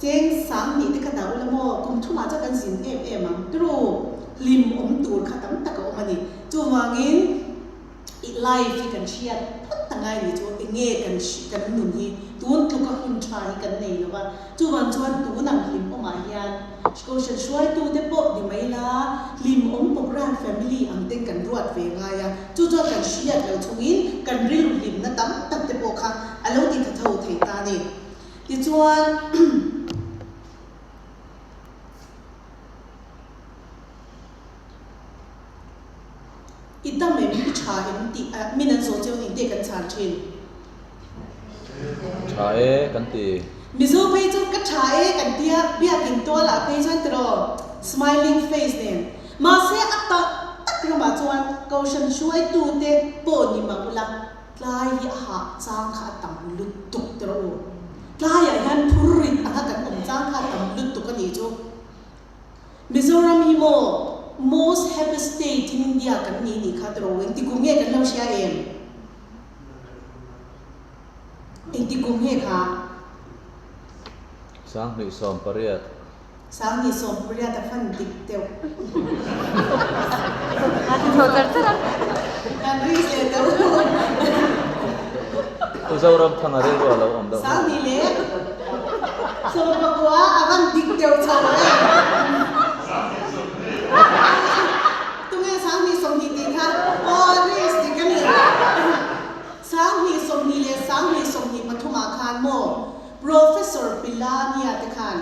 Cheng 2000 te kha dah ula maw, kum thumah chuan kan zin em em ang. Turu, hlim awm tur kha tam tak a awm a ni. Chuvangin i life hi kan hriat phawt ta ngai ni chu enge kan kan nun hi tun tluka hun tha hi kan nei lo va. Chuvang chuan tun ang hlim awmah hian Kohhran hruaitute pawh ni mai la, hlim awm program family ang ten kan ruat ve ngai a. Chu chuan kan hriat lo chungin kan rilru hlimna tam tak te pawh kha a lo ti tha tho thei ta a ni. Tichuan, I dam em, i tha em tih a min an zawh cheu ning te kan chhan thin. Tha e kan ti. Mizo phei chu ka tha e kan tia, biakin tualah phei chuan tiraw smiling face nen. Mahse a tak tak ramah chuan Kohhran hruaitute pawh ni mah ula, Tlai hi a hah chang kha a tam lutuk tiraw u. Tlaiah hian phurrit anga kan awm chang kha a tam lutuk a nih chu. Mizoram hi maw most happy state in India kan ni nih kha tiraw u. Engti kum nge kan lo hria em? Engti kum nge kha? 2018. 2018 a fan dik deuh. A ti chho char char a. Kan ri leh deuh. Pu Zoramthanga rilru a lo awm deuh. 2019 a van dik deuh chho e. Tunge 2020 tih kha? Aw risk dik a ni. 2020 leh 2023 ah khan maw Professor Pilania te khan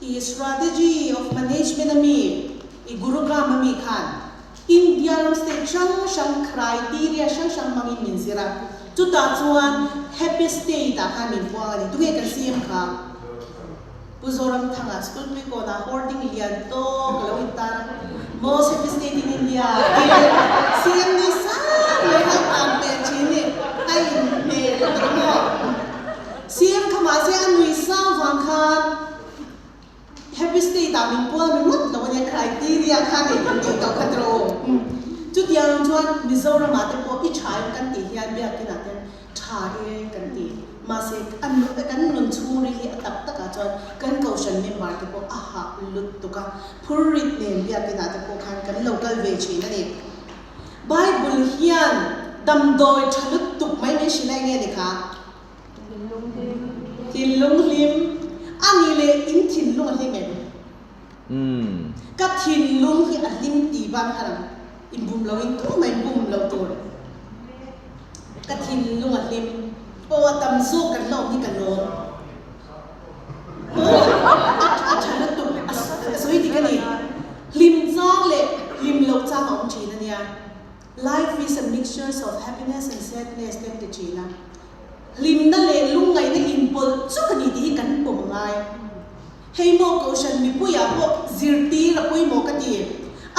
i Strategy of Management a mi, i Gurugram a mi khan India ram state hrang hrang criteria hrang hrang hmangin min zir a, chutah chuan Happy State ah khan min puang a ni. Tunge kan CM kha? Pu Zoramthanga school pui kawnah hoarding lian tawk a lo intar a, Most Happy State in India tih leh CM ni sang mai khan tan peh thin ni, a inhmeh lutuk a maw? CM kha mahse a nui sang vang khan Happy State ah min pual ringawt lo a nia, criteria kha nei kan tih tawh kha tiraw aw. Chutiang chuan Mizoram ah te pawh i tha em kan tih hian biakin ah te tha e kan ti. Mahse kan nun chhung ri hi a tak tak ah chuan kan kohhran member te pawh a hah lutuk a, phurrit nen biakin ah te pawh khan kan lo kal ve thin a ni. Bible hian damdawi tha lutuk mai min hrilh a enge ni kha? Thinlung hlim. A nih leh in thinlung a hlim em? Ka thinlung hi a hlim tih ban khan ang inbum lo in tumah in bum lo tur. Ka thinlung a hlim. Aw a tam zawk kan la awm hi ka lawm. Aw a tha lutuk a sawi dik a ni. Hlim chang leh hlim loh chang a awm thin a nia. Life is a mixtures of happiness and sadness te an ti thin a. Hlimna leh lungngaihna inpawlh chuk a ni tih hi kan pawm ngai. Hei maw Kohhran mipuiah pawh zirtir a pawimawh ka ti.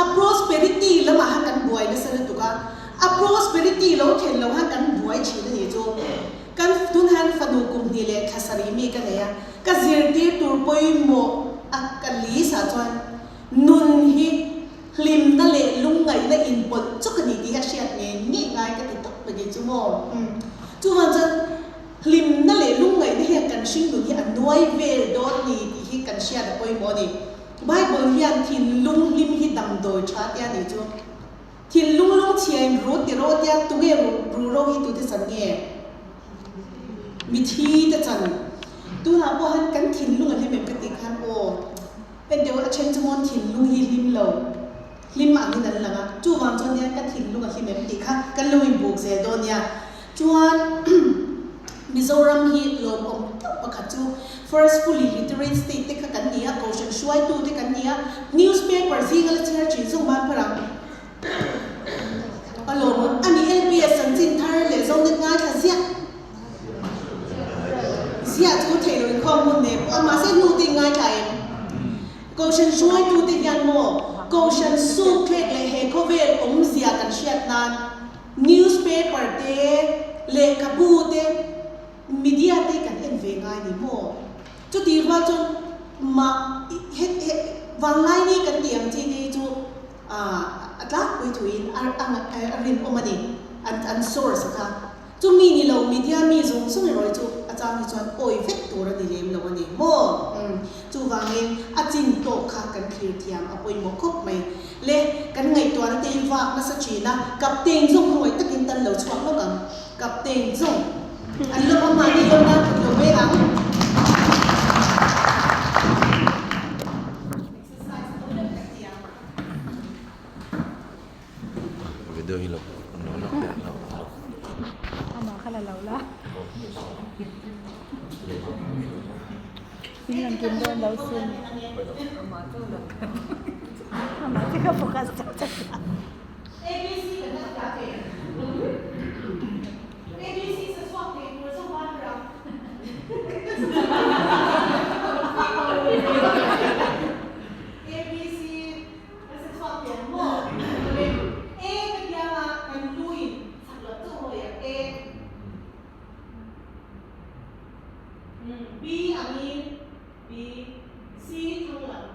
A prosperity lamah khan kan buai nasa lutuk a, a prosperity lo thlen lo khan kan buai thin a nih chu. Kan tun hian fanu kum hnih leh thla sarih mi ka nei a, ka zirtir tur pawimawh a ka list ah chuan nun hi Hlimna leh lungngaihna inpawlh chuk a ni tih hi a hriat ngei ngei ngai ka ti tawp mai chu maw. Chuvang chuan hlimna leh lungngaihna hian kan hringnun hi a nuai vel dawn ni tih hi kan hriat a pawimawh a ni. Bible hian thinlung hlim hi damdawi tha tia nih chu. Thinlung lungchhiain ru ti ro tia tunge ru ro hi tute chan nge? Mithi te chan. Tunah pawh han kan thinlung a hlim em ka tih khan aw. En deuh a then chu mawn thinlung hi hlim lo, hlim angin an lang a, chuvang chuan nia ka thinlung a hlim em tih kha kan lo inbuk zel dawn nia. Chuan Mizoram hi lawmawm deuh pakhat chu first fully literate state te kha kan ni a, kohhran hruaitu te kan ni a, newspaper zinga la chhiar thin zawng ban phar ang. A lawmawm a ni LPS chanchin thar leh Zonet ngaithla ziah ziah chu theih loh inkhawm hun nen pawh a mahse hnu te ingaithla em? Kohhran hruaitu te hian maw Kohhran suk thlek leh he khawvel awmzia kan hriat nan newspaper te lehkhabu te media te kan en ve ngai ni maw? Chutih rual chuan mah he he vanglai ni kan tih ang chi te hi chu a tlangpui thuin a rinawm a ni, an source a kha. Chumi ni lo media mi zawng zawng erawh hi chu a chang hi chuan awi vek tur a ni lem lo a ni maw? Chuvangin a chin tawk kha kan thlir thiam a pawimawh khawp mai. Le, kan ngaihtuahna te hi vak nasa thin a, Captain zawng khawngaih takin tan lo chhuak lawk ang. Captain zawng an lawm a, mahni lawm nan kut lo ve ang. Exercise a awm reng ka ti ang. Video hi lo lo lak teh lo lo. Amah kha la lo la. In lang kim dawn lo sin. Amah te kha focus chak chak la. ABC kan la ta ve. ABC sa chhuak thei tur chu van ram. ABC Ka sa chhuak pian maw? Awle, E ka tiang a, kan lu in chak loh chauh hawi ang E. Umm, B angin B, C thang lam.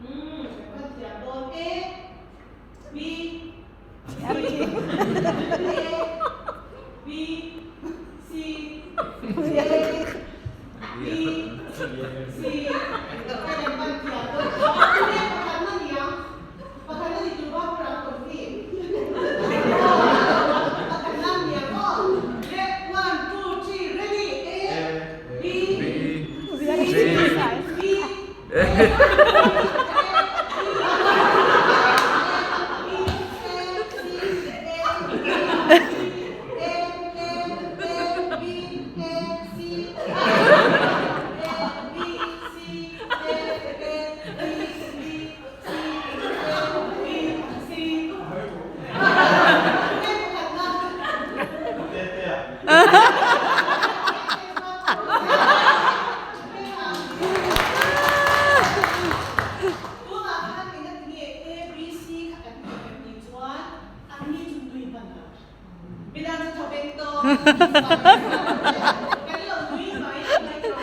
Umm, kan hman thiam dawn E, B, C, A, B, C, A, B, C, ka rawn hman thiam dawn. Tunge pakhatna niang? Pakhatna ni tur bak ram confi. Pakhatna niang aw. Le, one, two, three, ready, A, B, C, B, A, B, A, C, A, B, A, A, A, B, A, C, A, B, C, A, A, B, B, C, A, B, C. Tunah khan engatinge A, B, C kha kan tih kan tih chuan an ni chu nui hman lo. Midang chu tho vek tawh kan lo nui mai mai tho.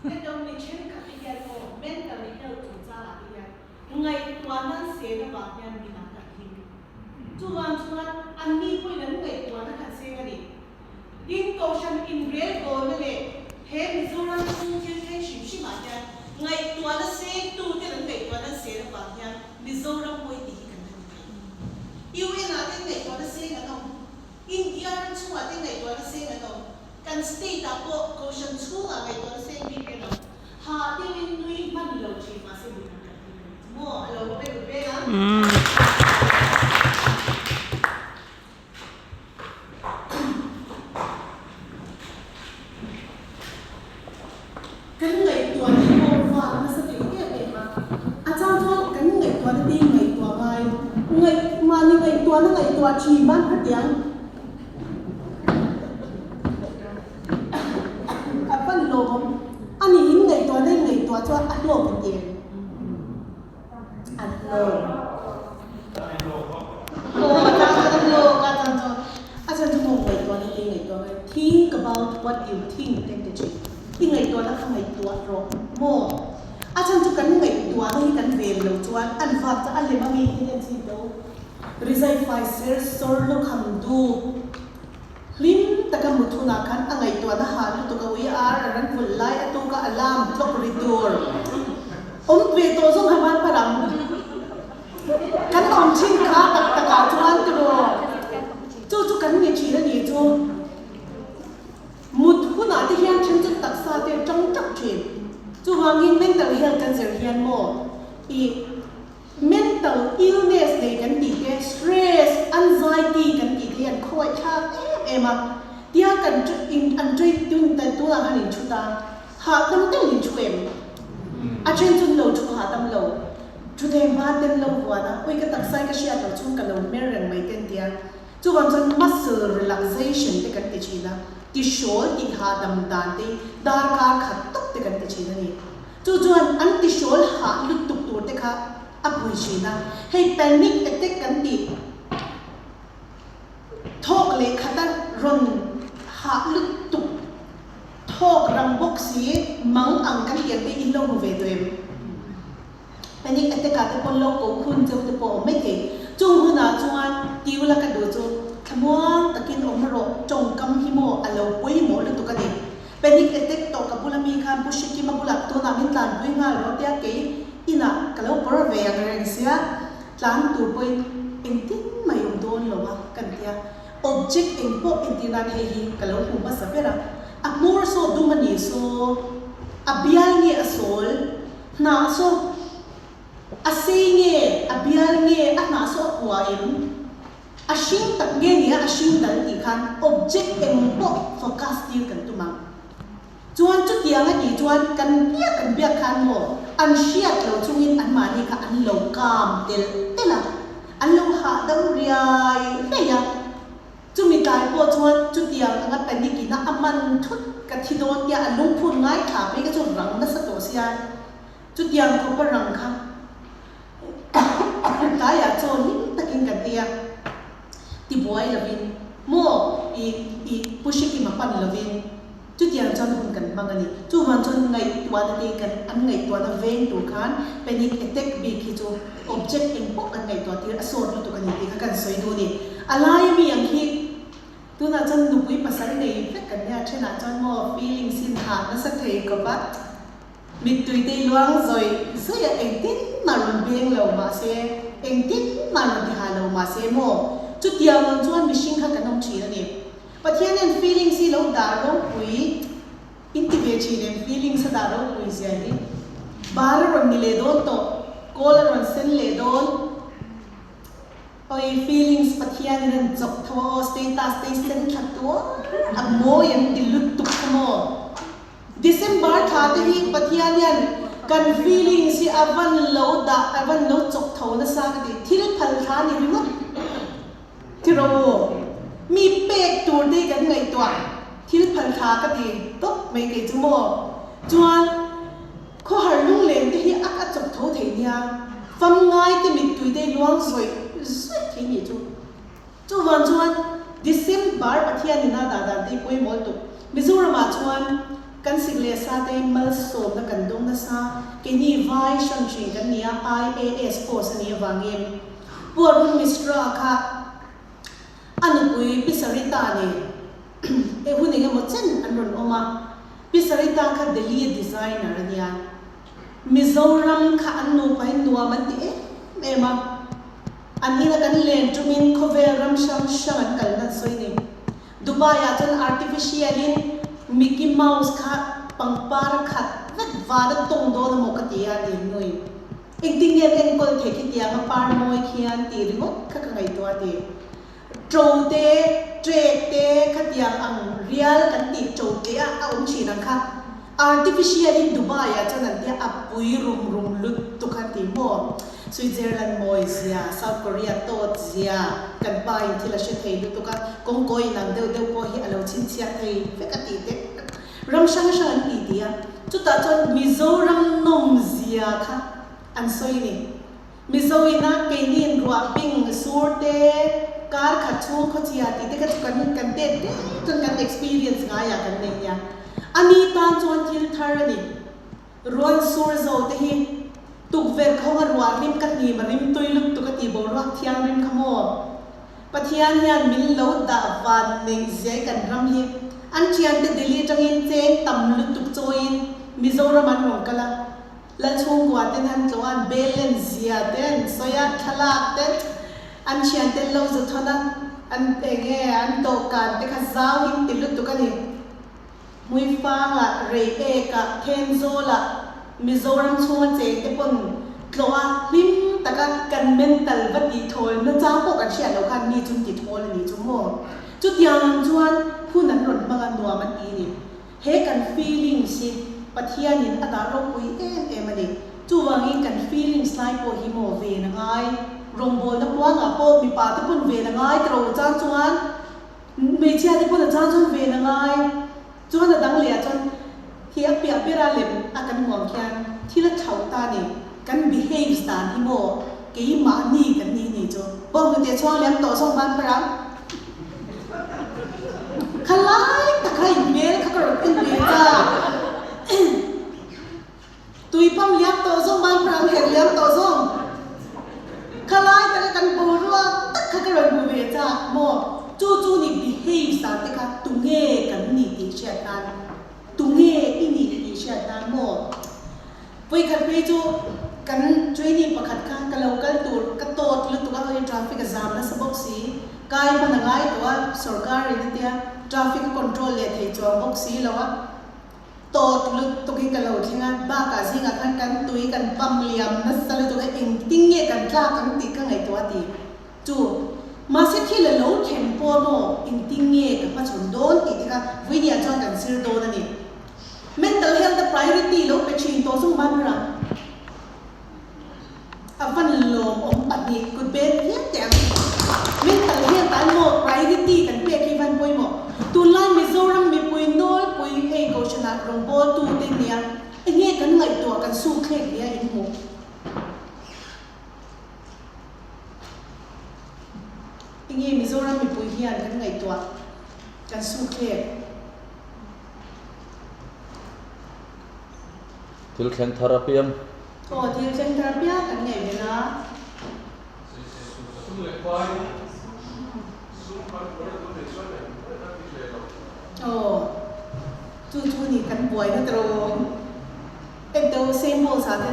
Hetiang mi thenkhat te hian aw mental health chungchangah te hian ngaihtuah nan sen avang hian midang kan hlim. Chuvang chuan an ni pawhin an ngaihtuahna khan seng a ni. Tin, Kohhran inrelbawlna leh he Mizoram chhung thil thleng hrim hrimah hian ngaihtuahna sengtute an ngaihtuahna an sen avang hian Mizoram pawi tih hi kan la ni thei. UN ah te ngaihtuahna seng an awm, India ram chhungah te ngaihtuahna seng an awm, kan state ah pawh Kohhran chhungah ngaihtuahna seng bik an awm. Hah deuhin nui hman lo thin mahse midang kan hlim a ni chu maw? A lo va be rut veng ang. Kan ngaihtuah hi pawh vak nasa thei em em a, a chang chuan kan ngaihtuahna te hi ngaihtuah ngai, ngaih mahni ngaihtuahna ngaihtuah thin ban khatiang a pan lawm a ni in ngaihtuahna in ngaihtuah chuan a hlawk in ti em? A hlawk. Aw a chang chuan a hlawk a chang chuan a chhan chu maw ngaihtuahna te ngaihtuah ngai think about what you think te an ti thin. I ngaihtuahna kha ngaihtuah rawh maw? A chhan chu kan ngaihtuahna hi kan ven lo chuan an vak chu a lem ami hi an chhin do. Rizai fai ser sawr lukham dup hlim taka mut hunah khan a ngaihtuahna hah lutuk a ui ar a ran vulh lai a tuka alarm clock ri tur awm ve tawh zawng ha van parang kan awm thin kha tak takah chuan tiraw chu chu kan ni thin a ni chu mut hunah te hian then chu taksa te tang tap thin chuvangin mental health kan zir hian maw ih Mental illness nei kan tih te, stress, anxiety kan tih te hi an khawngaih thlak em em a. Tia kan in an treat tun tan tunah khan in thu ta, hahdam deuhin in thu em? A then chu an lo thu hahdam lo, thu thei hma ten lo vuan a, ui ka taksa hi ka hriat loh chu ka lo hmer reng mai te an ti a. Chuvang chuan muscle relaxation te kan ti thin a, tihrawl tih hahdam dan te hi darkar khat tawp te kan ti thin a ni. Chu chuan an tihrawl hah lutuk tur te kha a pui thin a, hei panic attack kan tih thawk leh khata rawn hah lutuk thawk rang bawk si mang ang kan tih ang te in lo hmu ve tawh em? Panic attack ah te pawn lo koh hun cheu te pawh a awm maithei. Chung hunah chuan Tiula ka duh chu thlamuang takin awm rawh tawngkam hi maw a lo pawimawh lutuk a ni. Panic attack tawh ka. ka bula mi khan Pu Hrekima bulah tunah min tlanpui nghal rawh tia kei inah ka lo pawr ve ang reng sia, tlan tur pawhin engtin mai awm dawn lo a kan tia. Object eng pawh entir nan hei hi ka lo hmu hmasa ber a, a hmawr saw dum a ni saw, a bial nge a sawl, hnah saw a sei nge a bial nge a hnah saw a kua em, a hring tak nge nia a hring dal tih khan object eng pawh focus tir kan tum ang. Chuan chutiang a tih chuan kan biak kan biak khan maw an hriat lo chungin anmahni kha an lo kam telh telh a, an lo hahdam riai riai a. Chumi tlai pawh chuan chutiang anga panic in a a man thut ka thi dawn tia a lungphun ngaithla phei kha chu rang nasa tawh sia, chutiang khawpa rang kha tlaiah chaw hlim takin kan ei a. Tibuai lovin maw i i Pu Hrekima pan lovin chutiang chuan hun kan hmang a ni. Chuvang chuan ngaihtuahna te kan an ngaihtuahna veng tur khan panic attack bik hi chu object eng pawh kan ngaihtuah tir a sawt lutuk a ni tih kha kan sawi duh a ni. A laia mi ang hi tunah chuan nupui pasal nei vek kan nia thenah chuan maw feelings hi hah nasa thei khawp a. Mittui te luang zawih zawih a engtin mah rawn beng lo mahse, engtin mah rawn ti ha lo mahse maw? Chutiang ang chuan mihring kha kan awm thin a ni. Pathian hian feelings hi lo dah ropui in ti ve thin em? Feelings a dah ropui zia hi bar a rawn ni leh dawn tawh, kawl a rawn sen leh dawn. Oi feelings Pathian in an chawp tho a aw status te hi sen thla tuar a mawi an ti lutuk kha maw? December thla te hi Pathian hian kan feelings hi a van lo dah a van lo chawk tho nasa ka ti thil phal thla ni ringawt tiraw u mi pek tur te hi kan ngaihtuah thil phal thla ka ti tawp mai kei chu maw chuan khawhar lunglen te hi a a chawk tho thei nia fam ngai te mittui te luang zawih zawih thei ni chu. Chuvang chuan December Pathian in a dah dan te hi pawimawh tuk. Mizoram ah chuan kan sik leh sa te hi malsawmna kan dawng nasa. Keini vai hrang hring kan ni a, IAS post a nih avangin Pu Arun Mishra kha a nupui Pi Sarita nen e hun eng emaw chen an rawn awm a. Pi Sarita kha Delhi designer a nia. Mizoram kha an nupa hi nuam an ti em em a. An ina kan len tumin khawvel ram hrang hrang an kal nan sawi ni. Dubai ah chuan artificial in Mickey Mouse kha pangpar a khat vek van a tawng dawn amaw ka ti a ti nui. Engtin nge an enkawl theih khi tiang a par mawi khian tih ringawt kha ka ngaihtuah a ti. Ṭo te, ṭek te khatiang ang rial kan tih ṭo te a a awm ṭhin ang kha. Artificial in Dubai ah chuan an tia a pui rum rum lutuk a ti maw? Switzerland mawi zia, South Korea tawt zia, kan pa in thil a hre thei lutuk a, kawngkawi in ang deuh deuh pawh hi a lo chhinchhiah thei vek a tih te ram hrang hrang an ti ti a, chutah chuan Mizoram nawm zia kha an sawi a ni. Mizo ina keiniin ruah ping sur te, kar khat chhung khawchhia tih te kha chu kan kan tet te chuan kan experience ngaiah kan nei nia. A ni tan chuan thil thar a ni. Ruan sur zo te hi tukverh khawnga ruah rim ka hnim a rim tui lutuk a tih boruak thiang rim kha maw? Pathian hian min lo dah van neih zia i kan ram hi an thiante Delhi atangin cheng tam lutuk chawiin Mizoram an rawn kal a. Lalchhungkua ten han tlawh a, an bel len zia te an sawi a, thlalak te an thian te lo za thawn a, an eng nge an dawhkan te kha zau in ti lutuk a ni. Hmuifangah, Reiekah, Thenzawlah, Mizoram chhunga cheng te pawn tlawh a, hlim taka kan mental va tih thawl nachang pawh kan hriat loh khan mi chu an ti thawl a nih chu maw? Chutiang ang chuan hun an rawn hmang a, nuam an ti a ni. He kan feelings hi Pathianin a dah ropui em em a ni. Chuvangin kan feelings lai pawh hi maw ven a ngai. Rawngbawlna kuangah pawh mipa te pawn ven a ngai tiro chang chuan hmeichhia te pawn a chang chuan ven a ngai. Chuan a dang leh ah chuan hi a piah bera lem a kan hmuh ang khian thil a thlauh ta a ni. Kan behaves dan hi maw keimahni kan nih ni chu. Bawnghnute chhuang liam tawh zawk ban phar ang. Kha lai tak kha in hmel kha ka rawn en ve ta. Tui pam liam tawh zawng ban phar ang her liam tawh zawng. Kha lai taka kan boruak tak kha ka rawn hmu ve ta maw. Chu chu ni behaves dan te kha tunge kan ni tih hriat nan tunge i nih. hriat nan maw? Vawikhat phei chu kan trainee pakhat kha ka lo kal tur ka tawt lutuk a, hei traffic a zam nasa bawk si, kai hman a ngai tawh a, sorkar in a tia traffic a control leh thei chuang bawk si lo a, tawt lutuk hi ka lo thleng a, bakah zingah khan kan tui kan pump liam nasa lutuk a, engtin nge kan tlak ang tih ka ngaihtuah a ti. Chu, mahse thil a lo thlen pawh maw engtin nge ka hmachhawn dawn tih te kha Vuinia chuan kan zir dawn a ni. Mental health a priority lo pe thin tawh zawng ban ram a van lawmawm pahnih kut ben hian teh ang. Mental health ah maw priority kan pek hi van pawimawh. Tunlai Mizoram mipui nawlpui hei Kohhranah rawngbawltu te nia enge kan ngaihtuah kan suk thlek nia inhmuh. Enge Mizoram mipui hian kan ngaihtuah kan suk thlek? Thil thleng thar apiang. Aw, thil thleng thar apiang kan ngaih vel a. Sum leh pai, sum kan buai na tur nei chuan engmah kan ti hle lo. Aw, chu chu ni kan buai na tawh. Engto Saint Paul's ah te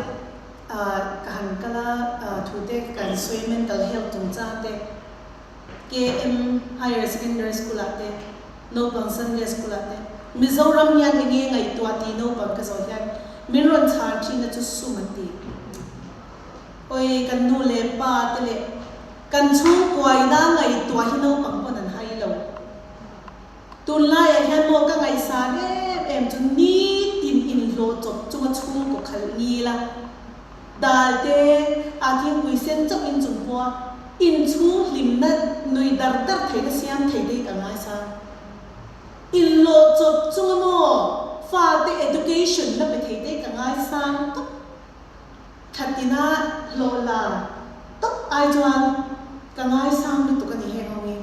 ka han kal a, thu te kan sawi mental health chungchang te, KM Higher Secondary School ah te, naupang Sunday School ah te, Mizoram hian enge ngaihtuah tih naupang ka zawh hian min rawn chhan thin na chu sum an ti. Awi kan nu leh pa te leh kan chhungkuaina ngaihtuah hi naupang pawn an hai lo. Tunlaiah hian maw ka ngaihsan em em chu nitin inhlawh chawp chunga chhungkaw khalh ngil a, dal te a thingpui sen chauh in chung pawha inchhung hlimna nui dar dar theihna siam thei te hi ka ngaisang. Inhlawh chawp chunga maw fate education la pe thei te hi ka ngaisang tawp. Thatina hlawh la tawp ai chuan ka ngaisang lutuk a ni heng ho hi.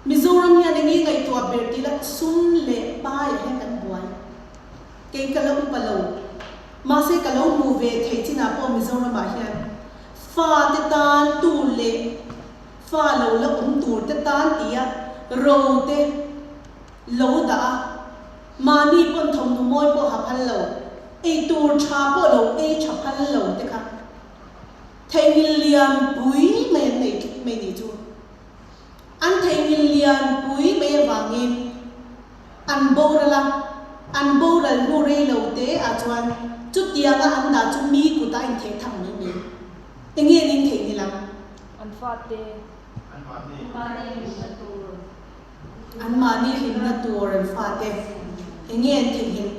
Mizoram hian enge ngaihtuah ber tih la sum leh pai ah hian kan buai. Kei ka la upa lo. Mahse ka lo hmu ve thei chinah pawh Mizoram ah hian fa te tan tu leh fa lo la awm tur te tan tia ro te lo dah a, mahni pawn thawmhnaw mawi pawh ha phal lo, eitur tha pawh lo ei tha phal lo te kha Theihnghilh lian pui mai an nei tlat mai nih chu. An theihnghilh lian pui mai avangin an boral a, an boral hnu rei lo te ah chuan chutianga an dah chu mi kut ah intheih thang mai mai. Enge an intheihnghilh ang? An fate. An mahni hlimna tur. An mahni hlimna tur an fate. Enge an theihnghilh?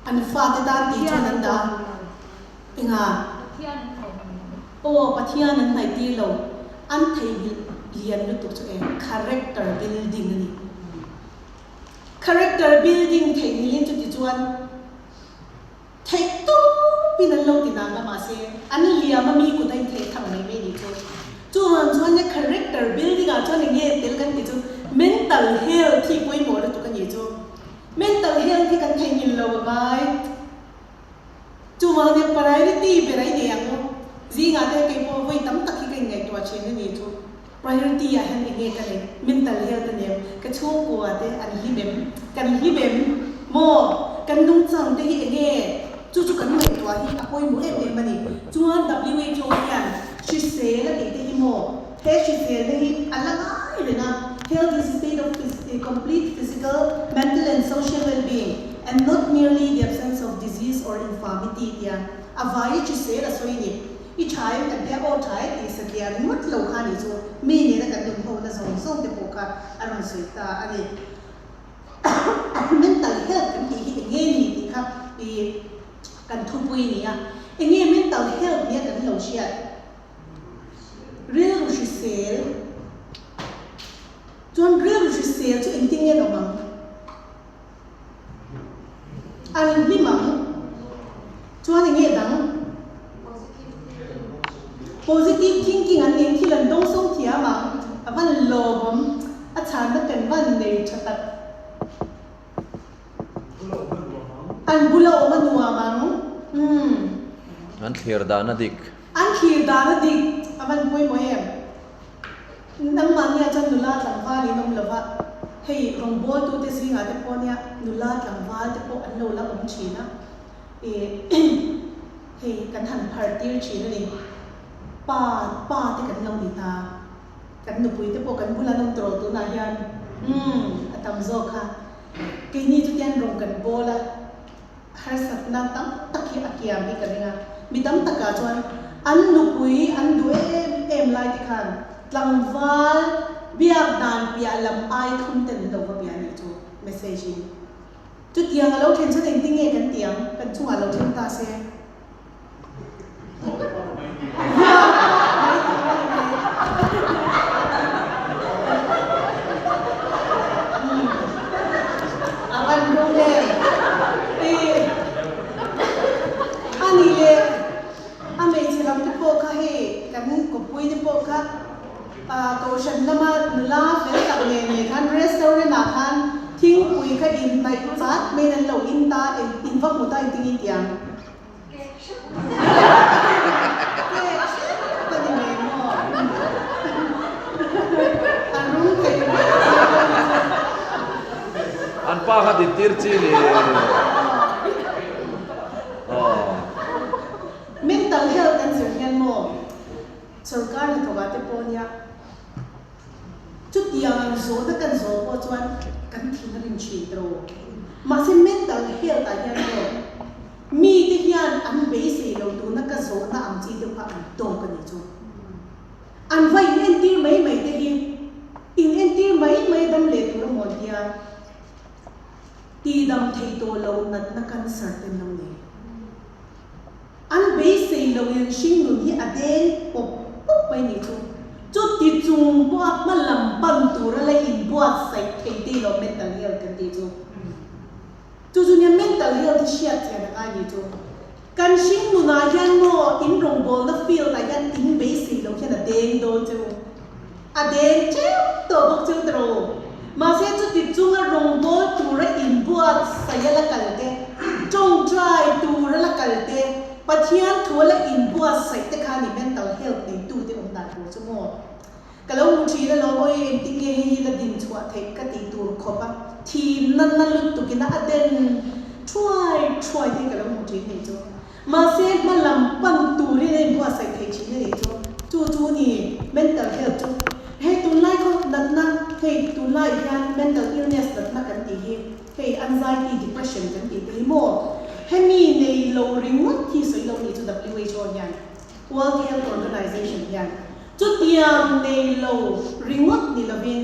An fate tan tih chuan an dah a. Enga? Aw, Pathian an hnaih tir lo. An theihnghilh lian lutuk chu eng? Character building a ni. Character building theihnghilhin chuti chuan theih tawpin an lo ti nang a, mahse an liam a mi kut a intheih thang mai mai nih chu. Chuvang chuan nia character building ah chuan eng nge tel kan ti chu mental health hi pawimawh lutuk a nih chu. Mental health hi kan theihnghilh lo a ngai. Chuvang nia priority ber a i nei ang u. Zingah te kei pawh vawi tam tak hi ka inngaihtuah thin a ni chu. Priority ah hian enge ka nei? Mental health a nem. Ka chhungkua te an hlim em? Kan hlim em? Maw? Kan nungchang te hi enge? Chu chu kan ngaihtuah hi a pawimawh em em a ni. Chuan WHO hian hrisel a tih te hi maw? He hriselna hi a la ngai reng a, health is a state of complete physical, mental and social well-being and not merely the absence of disease or infirmity tia a vai hrisel a sawi ni. I tha em kan tia aw tha e tih satliah ringawt lo kha nih chu mi nena kan nun hona zawng zawng te pawh kha a rawn sawi ta a ni. Mental health kan tih hi eng nge ni tih kha i kan thupui a ni a, eng nge mental health nia kan lo hriat? Rilru hrisel chuan rilru hrisel chu engtin nge an awm ang? An hlim ang. Chuan eng nge dang? Positive thinking an nei, thil an dawngsawng thiam ang. A van lawmawm, a chhanna kan van nei tha tak. An bula awm a nuam ang. Umm. An thlir dan a dik. An thlir dan a dik. A van pawimawh em? Nangmahnia chuan nula tlangval in awm lova. Hei rawngbawltute zingah te pawh nia nula tlangval te pawh an lo la awm thin a, ih hei kan han phar tir thin a ni. Pa pa te kan lo ni ta, kan nupui te pawh kan bula an awm tawh tunah hian umm a tam zawk kha. Keini chu tian rawng kan bawl a, harsatna tam tak hi a kiam hi ka ring a, mi tam takah chuan an nupui an duh em em lai te khan tlangval biak dan piah lam ai thum ten an lo va bia nih chu message in chutiang a lo thlen chuan engtin nge kan ti ang, kan chungah lo thleng ta se. A hmeichhe lam te pawh kha hei kan kawppui te pawh kha kohhran lama nula fel tak nen nen khan restaurant ah khan thingpui kha inhnaih chat maiin an lo in ta in va hmu ta engtin nge tiang. An pa kha din tir chi ni. Mental health an zir hian maw sorkar hnathawk ah te pawh nia chutiang ang zawhna kan zawh pawh chuan kan thin a rin thin tawh. Mahse mental health ah hian maw Mite hian an beisei lo tuna ka zawhna ang chi deuh kha an tawk a nih chu. An va in entir mai mai te hi in entir mai mai dam leh tur a mawn tia ti dam thei tawh lo natna cancer te an lo nei. An beisei lo in hringnun hi a deng pawp pawp mai nih chu. Chuti chung pawha hma lam pan tura la inbuatsaih thei te lo mental health kan tih chu. Chu chu nia mental health hi hriat chian a ngai ni chu. Kan hring nunah hian maw in rawngbawlna field ah hian in beisei loh hian a deng dawn che u. A deng teuh tawh bawk cheu tawh rawh u. Mahse chuti chunga rawngbâwl tura inbuatsaih a la kal te, tawngtai tura la kal te, Pathian thu a la inbuatsaih te kha ni mental health neitute awm dan tur chu maw. Ka lo hmu thin alawm awi engtin nge hei hi la din chhuah theih ka tih tur khawp a thimna na lutuk in a den thuai thuai te hi ka lo hmu thin nih chu. Mahse hma lam pan turin a inbuatsaih thei thin a nih chu. Chu chu ni mental health chu. Hei tunlai khaw natna hei tunlai hian mental illness natna kan tih hi hei anxiety depression kan tih te hi maw hemi nei lo ringawt hi sawi lo nih chu WHO hian. World Health Organization hian chutiang nei lo ringawt ni lovin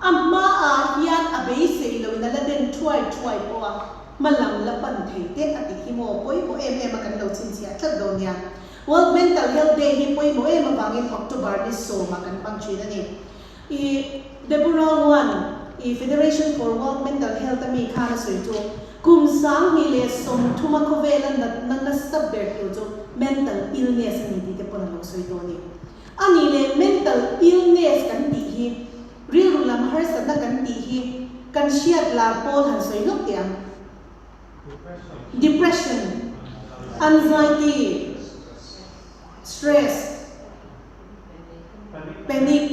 a hmaah hian a beisei loin a la den thuai thuai pawh a hma lam la pan thei te a tih hi maw pawimawh em em a kan lo chhinchhiah tlat dawn nia. World Mental Health Day hi pawimawh em avangin October ni sawmah kan hmang thin a ni. I Deborah Wan, i Federation for World Mental Health a mi khan a sawi chu, Kum 2030 a khawvela natna nasa ber tur chu mental illness a ni tih te pawn a lo sawi tawh a ni. A nih leh mental illness kan tih hi rilru lam harsatna kan tih hi kan hriat lar pawl han sawi lawk teh ang. Depression, anxiety, stress, Panic,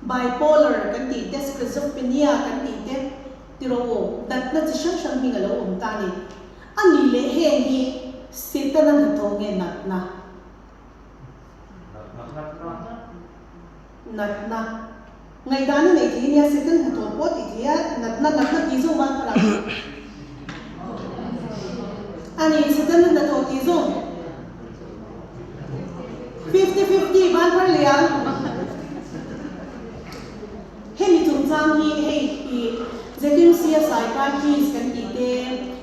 bipolar kan tih te, schizophrenia kan tih te ti rawh u, natna chi hrang hrang hming a lo awm ta a ni. A nih leh heng hi Setana hnathawh nge natna? Natna. Ngaihdan a nei thei nia, Satan hnathawh pawh tih thei a, natna natna tih zawng ban phar ang. A ni, Setana hnathawh tih zawng. 50-50 ban phar leh ang. Hemi chungchang hi hei i ZMC a psychiatrist kan tih te,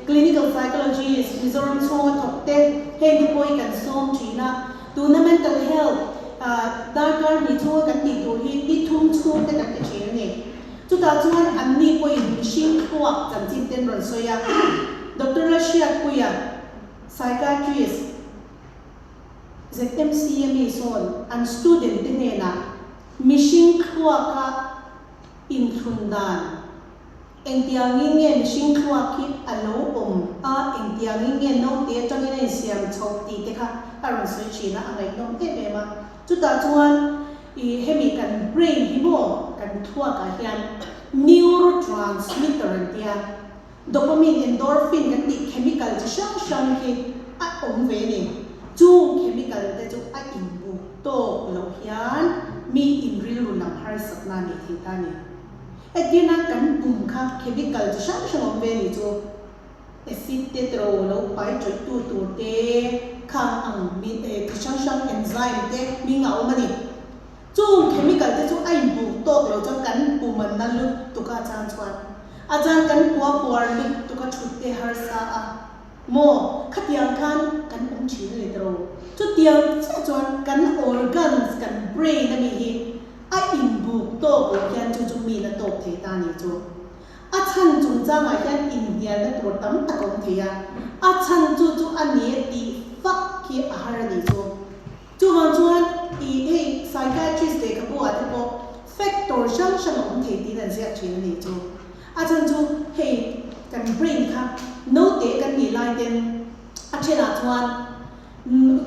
clinical psychologist Mizoram chhunga thawk te heng te pawh hi kan sawm thin a. Tuna mental health darkar hnih chhunga kan tih tur hi ni thum chhung te kan ti thin a ni. Chutah chuan anni pawhin mihring thluak chanchin ten rawn sawi a. Doctor Lalhriatpuia, psychiatrist, ZMC a mi sawn an student te hnenah mihring thluaka inthlun dan, Engtiangin nge mihring thluak hi a lo awm a, engtiangin nge naute atangin a insiam chhoh tih te kha a rawn sawi thin a, a ngaihnawm em em a. Chutah chuan i hemi kan brain hi maw kan thluakah hian. Neurotransmitter an tia. Dopamine, endorphin kan tih chemical chi hrang hrang hi a awm ve a ni. Chung chemical te chu a inbuk tawk loh hian mi inrilru lam harsatna a nih thei ta a ni. Entirna kan pum kha chemical chi hrang hrang awm ve a nih chu. Acid te tro lo pai tawih tu tur te khang ang mi chi hrang hrang enzyme te hming a awm a ni. Chung chemical te chu a inbuk tawk lo chuan kan pum an na lutuk a chan chuan a chan kan kua puar lutuk a thut te harsa a maw khatiang khan kan awm thin a ni tro. Chutiang chiah chuan kan organs kan brain a mi hi a inbuk tawk loh hian chu chu mi na tawk thei ta ni chu. A chhan chungchangah hian inhnialna tur tam tak a awm thei a, a chhan chu chu a ni e tih fak hi a har a nih chu. Chuvang chuan i hei psychiatrist lehkhabu ah te pawh factor hrang hrang a awm thei tiin an ziak thin a nih chu. A chhan chu hei kan brain kha naute kan nih lai ten a thenah chuan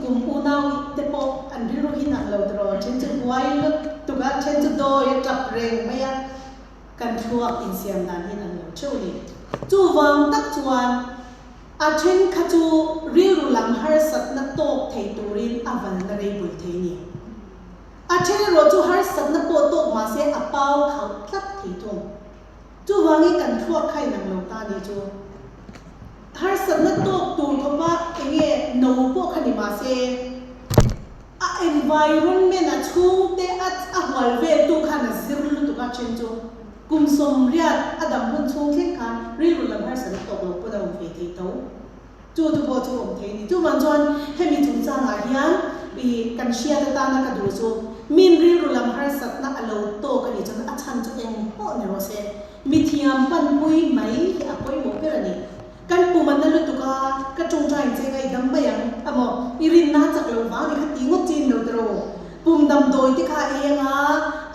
kum unau te pawh an rilru hi nang lo tiraw, then chu huai lutuk a, then chu dawi a tap reng mai a. Kan thluak insiam dan hian an lo theuh a ni. Chuvang tak chuan a then kha chu rilru lam harsatna tawk thei turin a valna rei bul thei a ni. A then erawh chu harsatna pawh tawk mah se a pau khauh tlat thei thung. Chuvangin kan thluak kha inang lo ta ni chu. Harsatna tawk tur khawpa enge no pawh kha ni mah se. A environment a chhungte a a hual vel tu khan a zir lutuk a then chu kum 80 a dam hun chhung thleng khan rilru lam harsatna tawk lo pawn a awm ve thei tho. Chu chu pawh chu awm thei a ni. Chuvang chuan hemi chungchangah hian i kan hriat atana ka duh chu min rilru lam harsatna a lo tawk a nih chuan a chhan chu eng pawh ni rawh se mithiam panpui mai hi a pawimawh ber a ni. Kan pum an na lutuk a, ka tawngtai che ka i dam mai ang a maw? I rinna a chak lo vang ni kha ti ngawt chin lo tiraw? Pum damdawi te kha a ei ang a,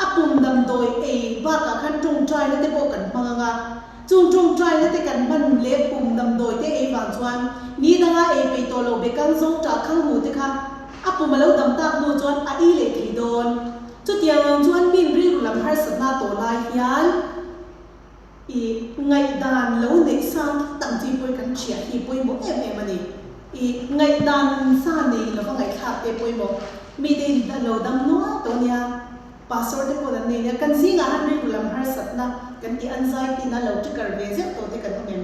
a pum damdawi ei bakah khan tawngtaina te pawh kan hmang ang a, chung tawngtaina te kan hman leh pum damdawi te ei vang chuan ni danga ei peih tawh lo bekang zawng ṭah khang hu te kha a pum a lo dam tak hnu chuan a ei leh thei dawn. Chutiang ang chuan min rilru lam harsatna tawh lai hian, I ngaihdan lo neih sa tam chi pawh kan hriat hi pawimawh em em a ni. I ngaihdan sa nei lova ngaihthlak te pawimawh. Mite in lo dam nual tawh nia, pastor te pawh an nei nia, kan zingah han rilru lam harsatna kan tih anxiety na lo trigger ve zeuh tawh te kan awm em?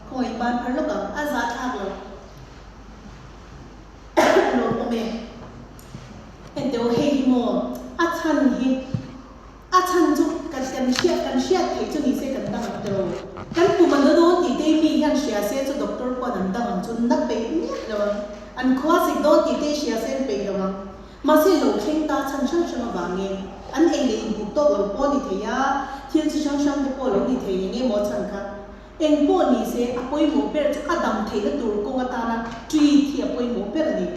Khawngaih ban phar lawk ang, a zahthlak lo. Lawm awm e. Enteh hei hi maw a chhan hi. A chhan chu kan kan hriat kan hriat theih chu nise kan dang ang tiraw. Kan pum a na dawn tih te mi hian hria se chu doctor pawh an dang ang chu na peih miah lo ang. An khua sik dawn tih te hria se an peih lo ang. Mahse lo thleng ta chhan hrang hrang avangin an ei leh inbuk tawk lo pawh a ni thei a, thil chi hrang hrang te pawh lo ni thei eng emaw chhan kha. Eng pawh ni se a pawimawh ber chu a dam theihna tur kawng atana treat hi a pawimawh ber a ni.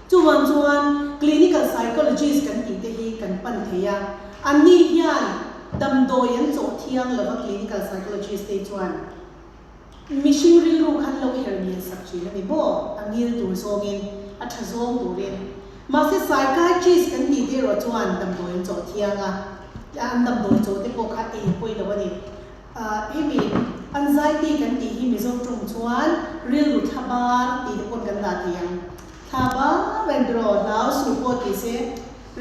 Chuvang chuan clinical psychologist kan tih te hi kan pan thei a, anni hian damdawi an chawh thiang lova clinical psychologist te chuan mihring rilru khan lo her ngil sak thin a ni maw, a ngil tur zawngin, a tha zawng turin. Mahse psychiatrist kan tih te erawh chuan damdawi an chawh thiang a, an damdawi chawh te pawh kha ei pawih lo a ni. Hemi anxiety kan tih hi Mizo tawng chuan rilru thla bar tih te pawn kan dah thei ang. Thla bar reng tiraw hlau suh pawh ti se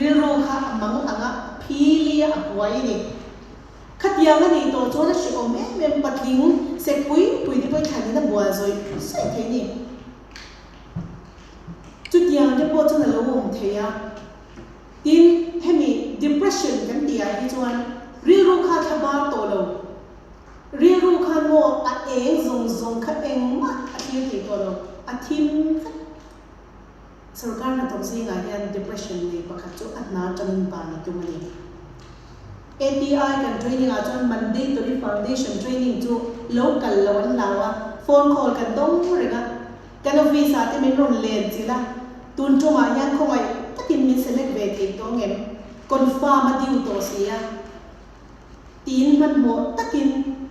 rilru kha a mang ang a, a phili a, a buai a ni. Khatiang a nih tawh chuan a hrehawm em em patling sek pui pui te pawh i thlanin a bual zawih zawih thei a ni. Chutiang te pawh chuan a lo awm thei a. Tin, hemi depression kan tih ah hi chuan rilru kha thla bar tawh lo. Rilru khan maw a eng zawng zawng kha engmah a thlir thei tawh lo, a thim vek. Sorkar hnathawk zingah hian depression nei pakhat chu a hna atangin ban a tum a ni. ATI kan training ah chuan mandatory foundation training chu lo kal lo an hlau a, phone call kan dawng reng a. Kan office ah te min rawn len chilh a, tun tumah hian khawngaih takin min select ve thei tawh ngem? Confirm a due tawh si a. Tiin hmanhmawh takin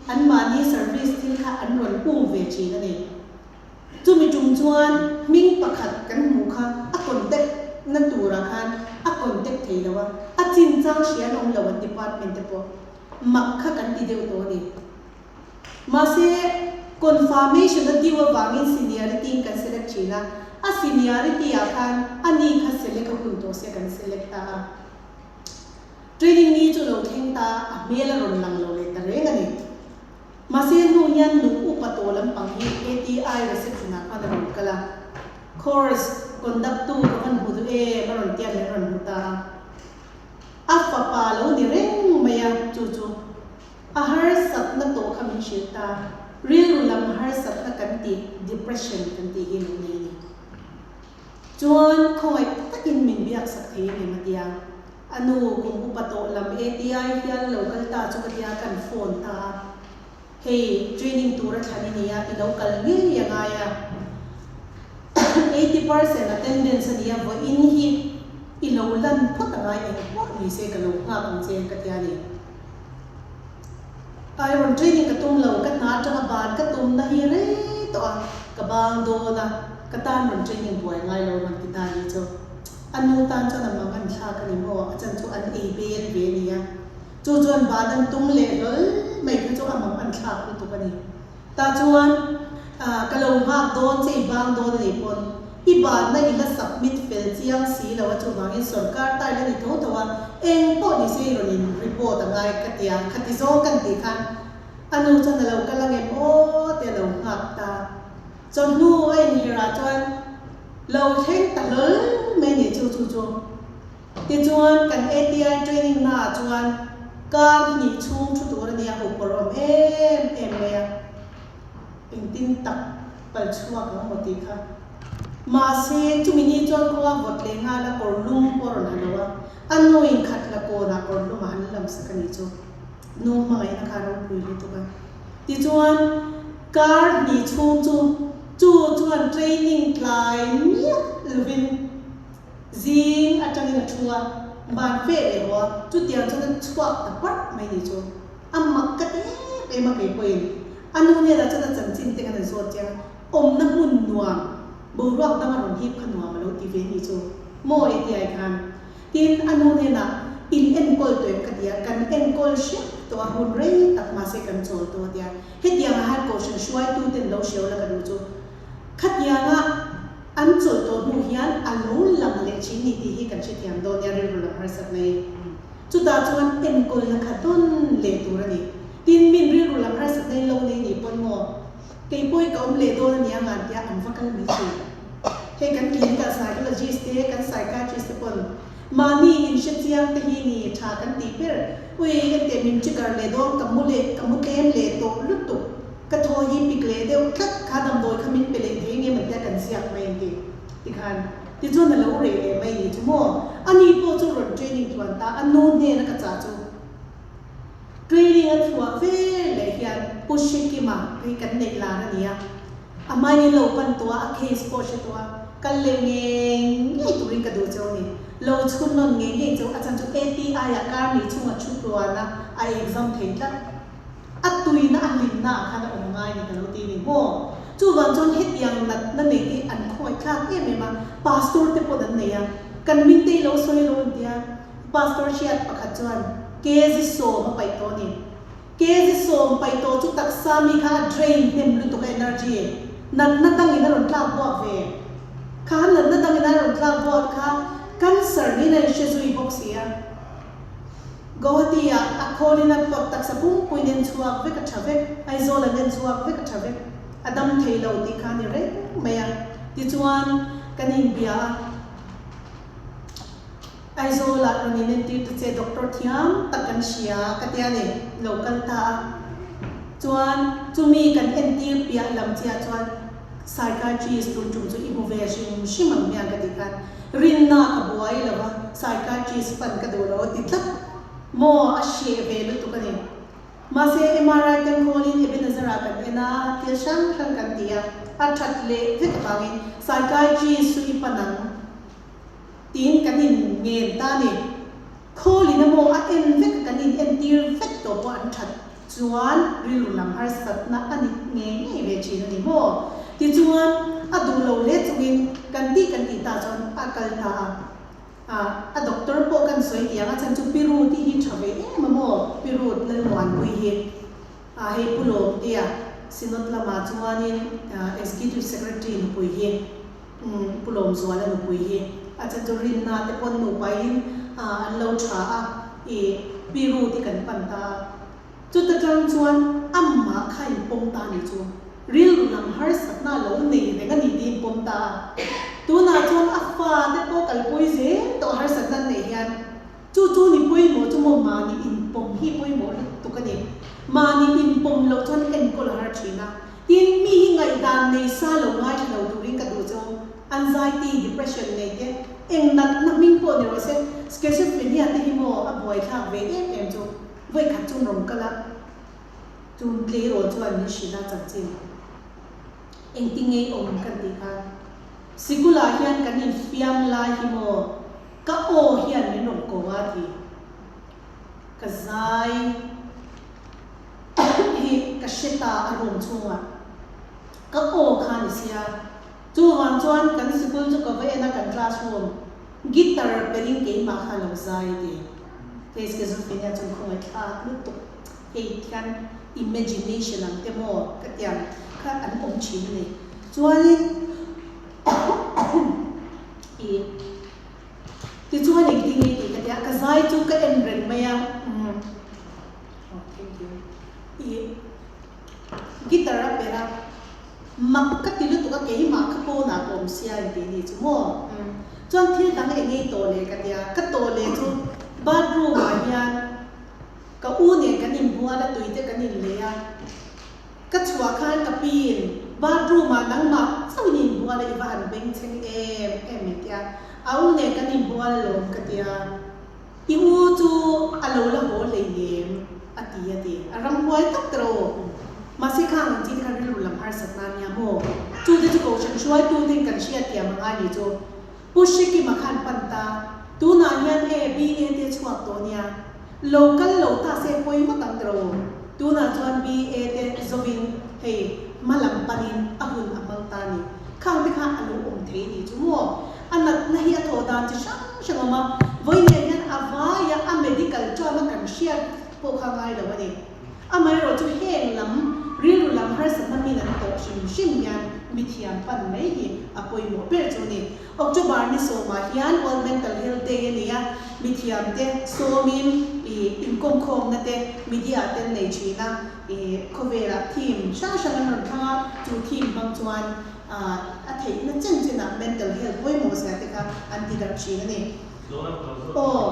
anmahni service thil kha an rawn um ve thin a ni. Chumi tum chuan hming pakhat kan hmuh kha a contact na turah khan a contact thei lo a, a chinchang hria an awm lo an department te pawh. Mak kha kan ti deuh tawh a ni. Mahse, confirmation a due avangin seniority in kan select thin a, a seniority ah khan a ni kha select a hun tawh sia kan select ta a. Training ni chu lo thleng ta a, a hmel a rawn lang lo leh ta reng a ni. Mahse, hnu hian lung upa tawh lampang hi ATI reception ah khan a rawn kal a, course conduct tu ka van hmu duh em a rawn tia min rawn hmu ta a. A fapa lo ni reng mai a, chu chu a harsatna tawh kha min hrilh ta, rilru lam harsatna kan tih depression kan tih hi lo nei a ni. Chuan khawngaih takin min biaksak thei a ni matia. A nu kum upa tawh lam ATI hian lo kal ta chu ka tia kan phone ta a, hei training tur a thlan i nia i lo kal ngei a ngai a, 80% attendance a nia vawiin hi i lo lan phawt a ngai engpawh ni se ka lo nghak ang che ka tia ni. Ai rawn training ka tum lo, ka hna atanga ban ka tum na hi rei tawh a, ka bang dawn a, ka tan rawn training buai ngai lo rawn ti ta ni chu. A nu tan chuan a mang an thlak a ni maw, a chan chu an ei bel ve a nia. Chu chuan ban an tum leh hlawl mai kha chu a mang an thlak lutuk a ni. Tah chuan ka lo nghak dawn che i bang dawn a nih pawn i banna i la submit fel chiang si lo a, chuvangin sorkar ta ila ni tho tho a, eng pawh ni se i rawn in report a ngai ka ti a, khati zawng kan tih khan a nu chuan a lo kal angem aw te a lo nghak ta. Chawhnu a inherh ah chuan lo thleng ta hlawl mai ni chu chu chu. Tichuan kan ATI training na ah chuan kar hnih chhung thu tur a nia hupawrh awm em em mai a, engtin tak pal chhuak ang maw tih kha. Mahse chumi ni chuan khawnga vawt leh nghal a kawr lum pawh a rawn ha lo a, a nu in khat la kawn ah kawr lum ah an lam sak a nih chu. Nu hmangaihna kha a ropui lutuk a. Tichuan kar hnih chhung chu chu chuan training tlai miah lovin Zing atangin a thu a, ban fe leh haw a, chutiang chuan a chhuak ta parh mai ni chu. A mak ka ti em em a kei pawhin. A nu hnenah chuan a chanchin te khan a zawt chiang a, awmna hmun nuam, boruak dang a rawn hip kha nuam a lo ti ve ni chu maw e ti ai khan. Tin, a nu hnenah in enkawl tawh em ka ti a, kan enkawl hrep tawh a, hun rei tak mahse kan chawl tawh a ti a. Hetiang ah hian kohhran hruaitu ten lo hreu la ka duh chu. Khatianga an chawlh tawh hnu hian a lo lang leh thin ni tih hi kan hrethiam dawn nia rilru lam harsat mai. Chutah chuan enkawlna kha dawn leh tur a ni. Tin, min rilru lam harsat nei lo nei ni pawn maw? Kei pawhin ka awm leh dawn a nia ngan tia an va kal mai thin. Hei kan clinical psychologist te, kan psychiatrist te pawn mahni inhre chiang te hi ni tha kan tih ber. Ui, enteh min trigger leh dawn ka mu leh ka mu tlem leh tawh lutuk. Ka thaw hi pik leh deuh tlat kha damdawi kha min pe leh thei nge man tia kan ziak mai ang ti tikhan tichuan a lo reh leh mai ni chu maw ani pawh chu rawn training tluan ta a nu hnena ka chah chu training a chhuah ve leh hian Pu Hrekima hei kan neih lar a ni a a hmain in lo pan tawh a a case pawh hre tawh a kal leh ngei ngei turin ka duh cheu a ni lo chhun nawn ngei ngei cheu a chan chu ATI ah kar ni chhunga thu tluan a a exam thei tlat. A tuina a hlimna ah khan a awm ngai ni ka lo ti ni maw? Chuvang chuan hetiang natna nei te an khawngaih thlak em em a, pastor te pawn an nei a, kan hming te i lo sawi lo an tia, pastor hriat pakhat chuan kg sawm a paih tawh a ni. Kg sawm paih tawh chu taksa mi kha a drain hnem lutuk a energy natna dangin a rawn tlak buak ve. Kha natna dangin a rawn tlak buak kha cancer niin a inhre zui bawk si a. Guwahati ah a khawl in a pawt taksa pumpuiin en chhuak vek a tha vek, Aizawl an en chhuak vek a tha vek, a dam thei lo tih kha a ni reng mai a. Tichuan kan inbia a, Aizawl ah rawn in entir ta che doctor thiam tak kan hria ka tia ni, lo kal ta a. Chuan chumi kan entir piah lam chiah chuan psychiatrist tun tum chu i hmu ve hrim hrim ang hian ka tih khan rinna ka buai lo va, psychiatrist pan ka duh lo a ti tlat maw a hreh ve lutuk a ni. Mahse MRI ten khawlin Ebenezer ah kan en a, thil hrang hrang kan ti a, a that leh vek avangin psychiatrist chu i pan ang tiin kan in ngen ta a ni. Khawlin a maw a en vek a kan in entir vek tawh pawh an that chuan rilru lam harsatna a ni ngei ngei ve thin a ni maw? Tichuan a duh lo hle chungin kan tih kan tih ta chuan a kal ta a. A doctor pawh kan sawi tih ang a chhan chu Pi Ruth i hi tha ve em a maw? Pi Ruth Lalmuanpui hi a hei Pu Lawmtea Synod lamah chuanin Executive Secretary nupui hi Pu Lawmzuala nupui hi a chhan chu rinna te pawn nupain an lo tha a i Pi Ruth i kan pan ta a. Chuta tang chuan amah kha in pawm ta ni chu rilru lam harsatna a lo nei reng a ni tiin pawm ta a. Tunah chuan a fa te pawh kalpui zel tawh harsatna an neih hian chu chu ni pawimawh chu maw mahni inpawm hi pawimawh lutuk a ni. Mahni inpawm loh chuan enkawl a har thin a. Tin, mi hi ngaihdan nei sa lo ngaithla lo turin ka duh chu anxiety, depression nei te eng natna hming pawh ni rawh se, schizophrenia te hi maw a buaithlak ve em em chu. Vawikhat chu rawn kal a, chun tleirawl chuan min hrilh a chanchin engtin ngei awm kan tih khan sikulah hian kan infiam lai hi maw ka aw hian min rawn ko a ti ka zai hi ka hre ta a room chhungah ka aw kha ni sia chuvang chuan kan sikul chu ka va en a kan classroom guitar perin keimah kha lo zai a ti. Hei schizophrenia chuan khawngaih thlak lutuk hei thian imagination ang te maw ka tiang kha an awm thin a ni. Chuanin i tichuan engtin nge tih ka tia ka zai chu ka en reng mai a umm oh thank you i guitar a perh a mak ka ti lutuk a keimah kha pawnah ka awm sia intih ni chu maw chuan thil dang eng ngei tawh leh ka tia ka tawh leh chu bathroom ah hian ka u nen kan inbual a tui te kan inlei a ka chhuah khan ka piin bathroom ah nangmah chauhin i inbual a i va han beng chheng em em min tia a u nen kan inbual alawm ka tia. I u chu a lo la haw hleinem, a ti a ti. A ramhuai tak tawh aw. Mahse khang ang chi te khan rilru lam harsat na nia maw? Chu te chu kohhran hruaitu ten kan hriatthiam a ngai ni chu. Pu Hrekima khan pan ta, tunah hian e BA te chhuak tawh nia. Lo kal lo ta se pawi ngawt ang tawh aw. Tunah chuan BA te zovin hei hma lam panin a hun a hmang ta ni. Khang te kha a lo awm thei ni chu maw? A natna hi a thawh dan chi hrang hrang awm a, vawiin hian a vaia a medical term a kan hriat pawh kha ngai lo a ni. Amaherawh chu heng lam rilru lam harsatna min an tawh hrim hrim hian mithiam pan mai hi a pawimawh ber chu a ni. October ni sawmah hian World Mental Health Day a ni a, mithiamte sawmin ih inkawmkhawmna te media ten nei thin a, ih khawvelah theme hrang hrang an rawn thlang a, chu theme hmang chuan a theihna chen chenah mental health pawimawh zia te kha an ti darh thin a ni. Aw.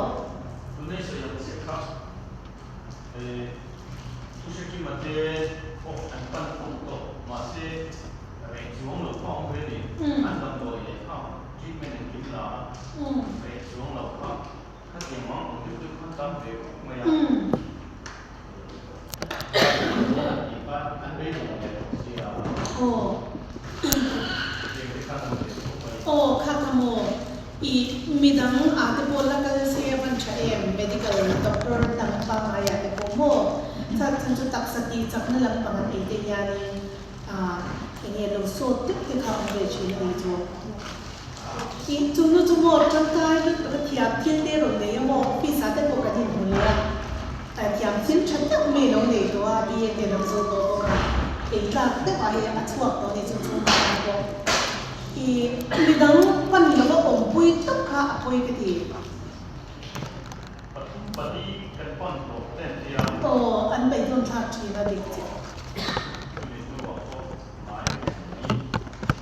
Tunei sawi ang chiah kha thu hrekima te pawh an pan khawm tawh mahse reh chuang lo kha awm ve ni. An damdawi leh kha treatment engkim la a reh chuang lo kha khatiang mang awm deuh deuh khan tam ve khawp mai a. Aw kha kha maw i midang ah te pawh la kal se a van tha em medical doctor dang pangngai ah te pawh maw chhan chhan chu taksa tih chakna lampang an ei te hianin ah enge lo sawt deuh te kha awm ve thin a ni chu i chu nu chu maw tangkai lutuk a thiam thil te rawn nei a maw office ah te pawh kan inhmu leh a. A thiam thil tha tak mai lo nei tawh a, BA te lo zo tawh bawk a, ei tlak deuh ah hei a chhuak tawh a ni chu chhungkhat ang pawh i midang pan lova awmpui tak kha a pawi ka ti. Pathum pali kan pan tawh ten tia. Aw an beidawn thlak thin a dik chiah. Chumi hnuah pawh hnai hi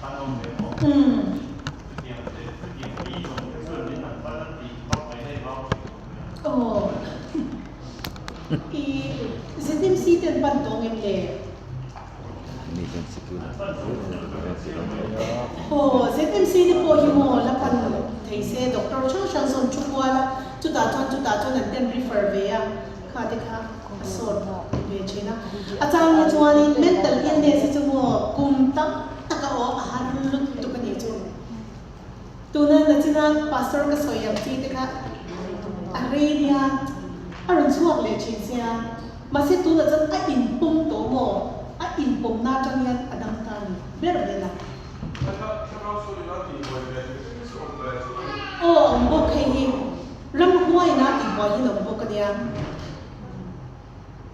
an awm ve maw? Chutiang te chutiang beidawng te chuan min han pan a tih vak mai na i vau thin lo mai a. Aw. I ZMC ten pan tawh ngem le? Aw ZMC te pawh hi maw la pan thei se doctor hrang hrang sawn thu kual a chutah chuan chutah chuan an ten refer ve a kha te kha a sawt ve thin a. A chang hi chuanin mental illness hi chu maw kum tam tak a aw a har lutuk a nih chu. Tuna nachina pastor ka sawi ang chi te kha a rei nia a rawn chhuak leh thin sia mahse tunah chuan a inpawm tawh maw a inpawmna atang hian a dang ta ni ber mai la. Aw awm bawk hei hi ramhuai na tih buai hi an awm bawk a nia.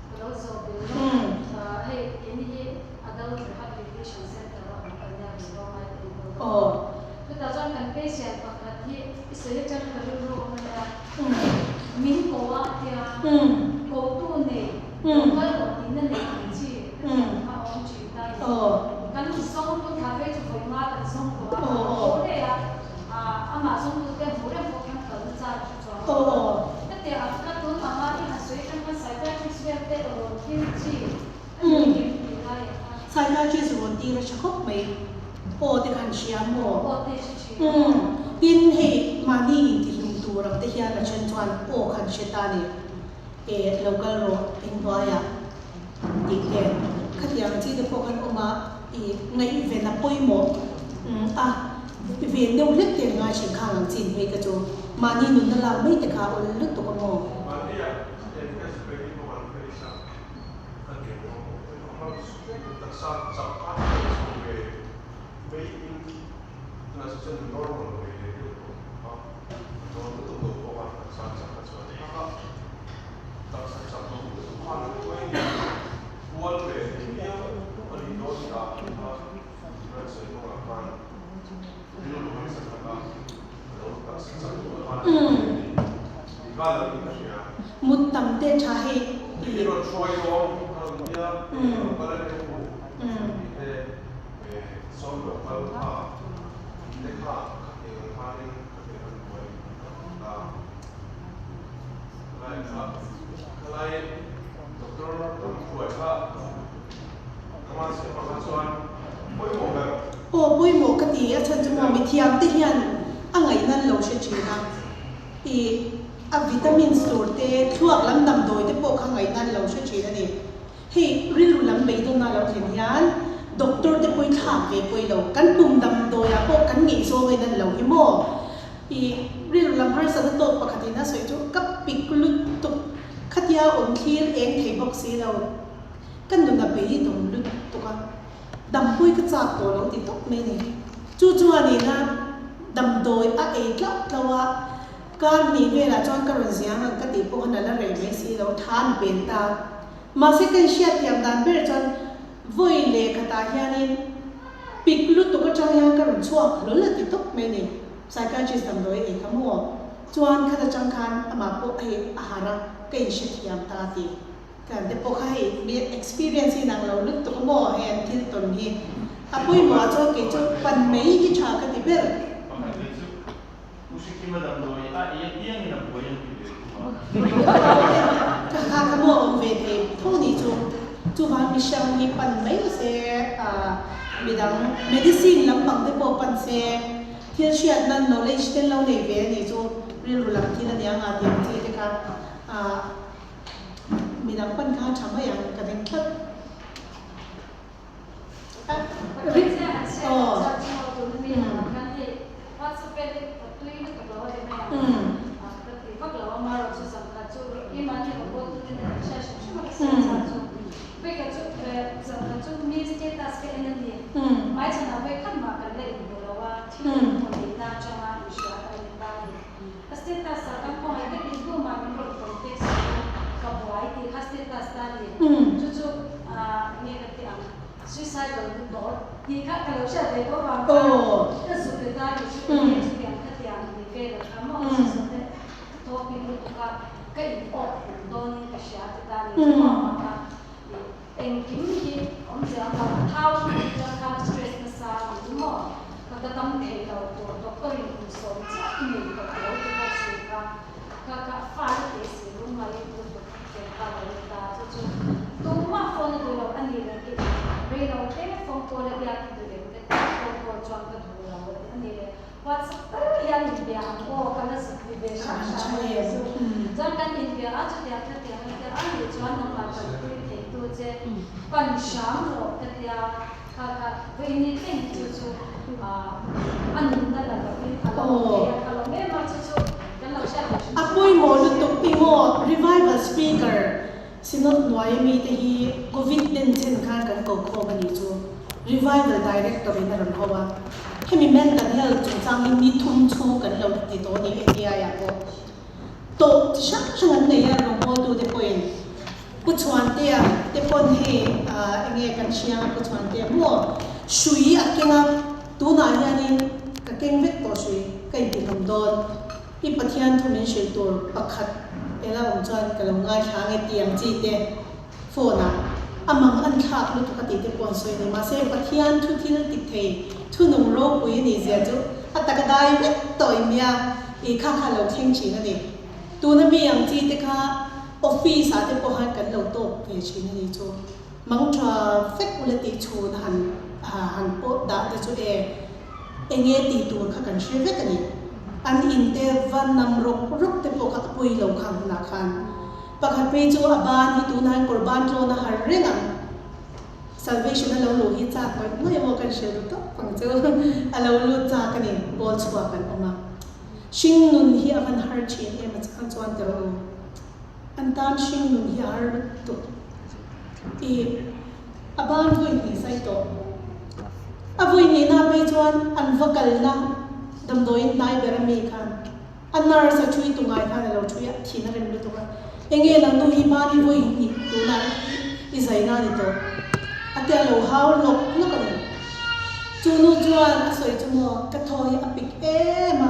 Ka lo zawh bil lawk. Hei keini hi Adult Rehabilitation Centre a awm kan nia min rawng ai te enkawl ka ni. Chutah chuan kan patient pakhat hi i sawi atang ka rilru awm a nia. Min ko a tia kotu nei lo kal rawh tihna nei ang chi ka tih ang kha a awm thin ta ni. Kan zawng tu thla phei chu vawi nga kan zawng tawh a, a ko leh a, amah zawng tute hmuh reng pawh khan kalna char a hre chuang lo a. Hetiang ang kha tun anga i han sawi atang khan psychiatrist vel te rawn thil chi a ni em tih lai ah khan. Psychiatrist rawn tir a tha khawp mai. Aw te khan hria maw? Aw te hre thin. Umm tin hei mahni intihlum tur ang te hian a then chuan aw khan hre ta ni e lo kal rawh inhnuaiah tih te khatiang chi te pawh khan awm a i ngaihven a pawimawh a ven deuh hlek te an ngai thin khang ang chin phei kha chu mahni nunna lak mai te kha awl lutuk a maw? Mahnia status pawh an face a. Mut tam te tha hei i. Aw pawimawh ka ti a chhan chu maw mithiam te hian a ngaihna an lo hre thin a i a vitamins tur te thluak lam damdawi te pawh kha ngaihna an lo hre thin a ni. Hei rilru lam beidawnna lo thlen hian doctor te pawhin thlak ve pawih lo kan pum damdawi ah pawh kan ngeih zawng in an lo hi maw i rilru lam harsatna tawk pakhat in a sawi chu ka pik lutuk khatia awm thlir eng thei bawk si lo. Ka nun a beidawng lutuk a, dampui ka chak tawh lo ti tawp mai a ni. Chu chuan ina damdawi a ei tlauh tlauh a, kar hnih velah chuan ka rawn ziang ang ka tih pawh khan a la rei mai si lo, tha an pen ta. Mahse ka inhriatthiam dan ber chuan vawi leh khatah hianin pik lutuk atang hian ka rawn chhuak hlawl a ti tawp mai a ni. Psychiatrist damdawi a ei kha maw? Chuan khat atang khan amah pawh hei a harh a, ka inhrethiam ta a ti. Kan te pawh kha hei mi experience hi nang lo lutuk a maw hei an thil tawn hi a pawimawh ah chuan kei chu pan mai hi tha ka ti ber. Pakhat leh chu U Sikkim a damdawi a ei apiang in a buai an ti ve thung a. Ka kha ka maw awm ve thei tho ni chu chuvang mi hrang hi pan mai se midang medicine lampang te pawh pan se thil hriat nan knowledge te lo nei ve a ni chu rilru lam thil ania nga tih ang chi te kha Midang pan kha tha mai ang ka ding tlat. Ka status ah kan khawngaih takin tumah min rawn contact suh u, ka buai tih kha status ta a ni. Chu chu enge ka ti ang, suicidal dawr tih kha ka lo hriat ve tawh vang khan ka zuk ve ta a ni chu enge chutiang khatiang ni vel a kha maw ka sawi te tawp in lutuk a ka in awk hlum dawn in ka hria ti ta a ni chu maw amah kha Engkim hi awmzia ang lo, a thau hmuh chuan khan a stress nasa a ni maw? Ka ka dam thei lo tur doctor in kum sawm chiah i nei tawh a lo ti bawk si kha, ka ka far a teh si lungngai in lutuk ken kha a lo ni ta, chu chu tumah phone a duh lo a ni leh tih rei lo te phone call a biak i duh em ka ti a, phone call chuan ka duh lo a ti a ni leh. WhatsApp tal hian inbia ang aw, ka la zuk ni ve hram hram a ni chu. Chuan kan inbia a, chutiang khatiang a tia a nih chuan nangmah kalpui theitu che pan hram rawh ka tia, kha kha vawiin thleng hi chu chu a nunna la lovin a lo awm thei a, ka lawm em a, chu chu kan lo hriat leh hrim A pawimawh lutuk pi maw Revival Speaker Synod hnuai ami te hi Covid den chen khan kan ko khawm a nih chu. Revival Director in a rawn ho a, hemi mental health chungchang hi ni thum chhung kan lo ti tawh a ni ATI ah pawh tawh chi hrang hrang an nei a, rawngbawltute pawhin Pu Chhuantea te pawn hei enge kan hriang a Pu Chhuantea maw hrui a keng a, tunah hianin ka keng vek tawh hrui ka intihlawm dawn i Pathian thu min hrilh tur pakhat ela awm chuan ka lo ngaithla ange tih ang chi te phone ah a mang an thlak lutuk a tih te pawh an sawi a ni. Mahse Pathian thu thil tik thei thunung ropui a nih zia chu a taka dai vek tawh in nia i kha kha lo thleng thin a ni. Tuna mi ang chi te kha office ah te pawh han kan lo tawk ve thin a nih chu. Mang tha fek ula tih chhun han han pawh dah te chu e enge tih tur kha kan hre vek a ni. An in te va nam rawk rawk te pawh kha a pawi lo khang hunah khan. Pakhat phei chu a ban hi tunah hian kawr ban tlawn a har reng ang. Salvation a lo luh hi chak ngawih ngawih emaw kan hrilh ru tawp ang chu. A lo lut chak a ni, pawl chhuak an awm a. Hring nun hi a van har thin em a chang chuan ti rawh u. An tan hring nun hi a har lutuk. I a ban vawi hnih zai tawh. A vawi hnihna phei chuan an va kalna damdawiin hnai ber a mi khan. A nurse a thui tu ngai khan a lo thui a, thin a rem lutuk a. Enge nang nu hi hmani vawi hnih tunah i zai na ni tawh. A tia lo hau lawk lawk a ni. Chu nu chuan a sawi chu maw ka thaw hi a pik em a,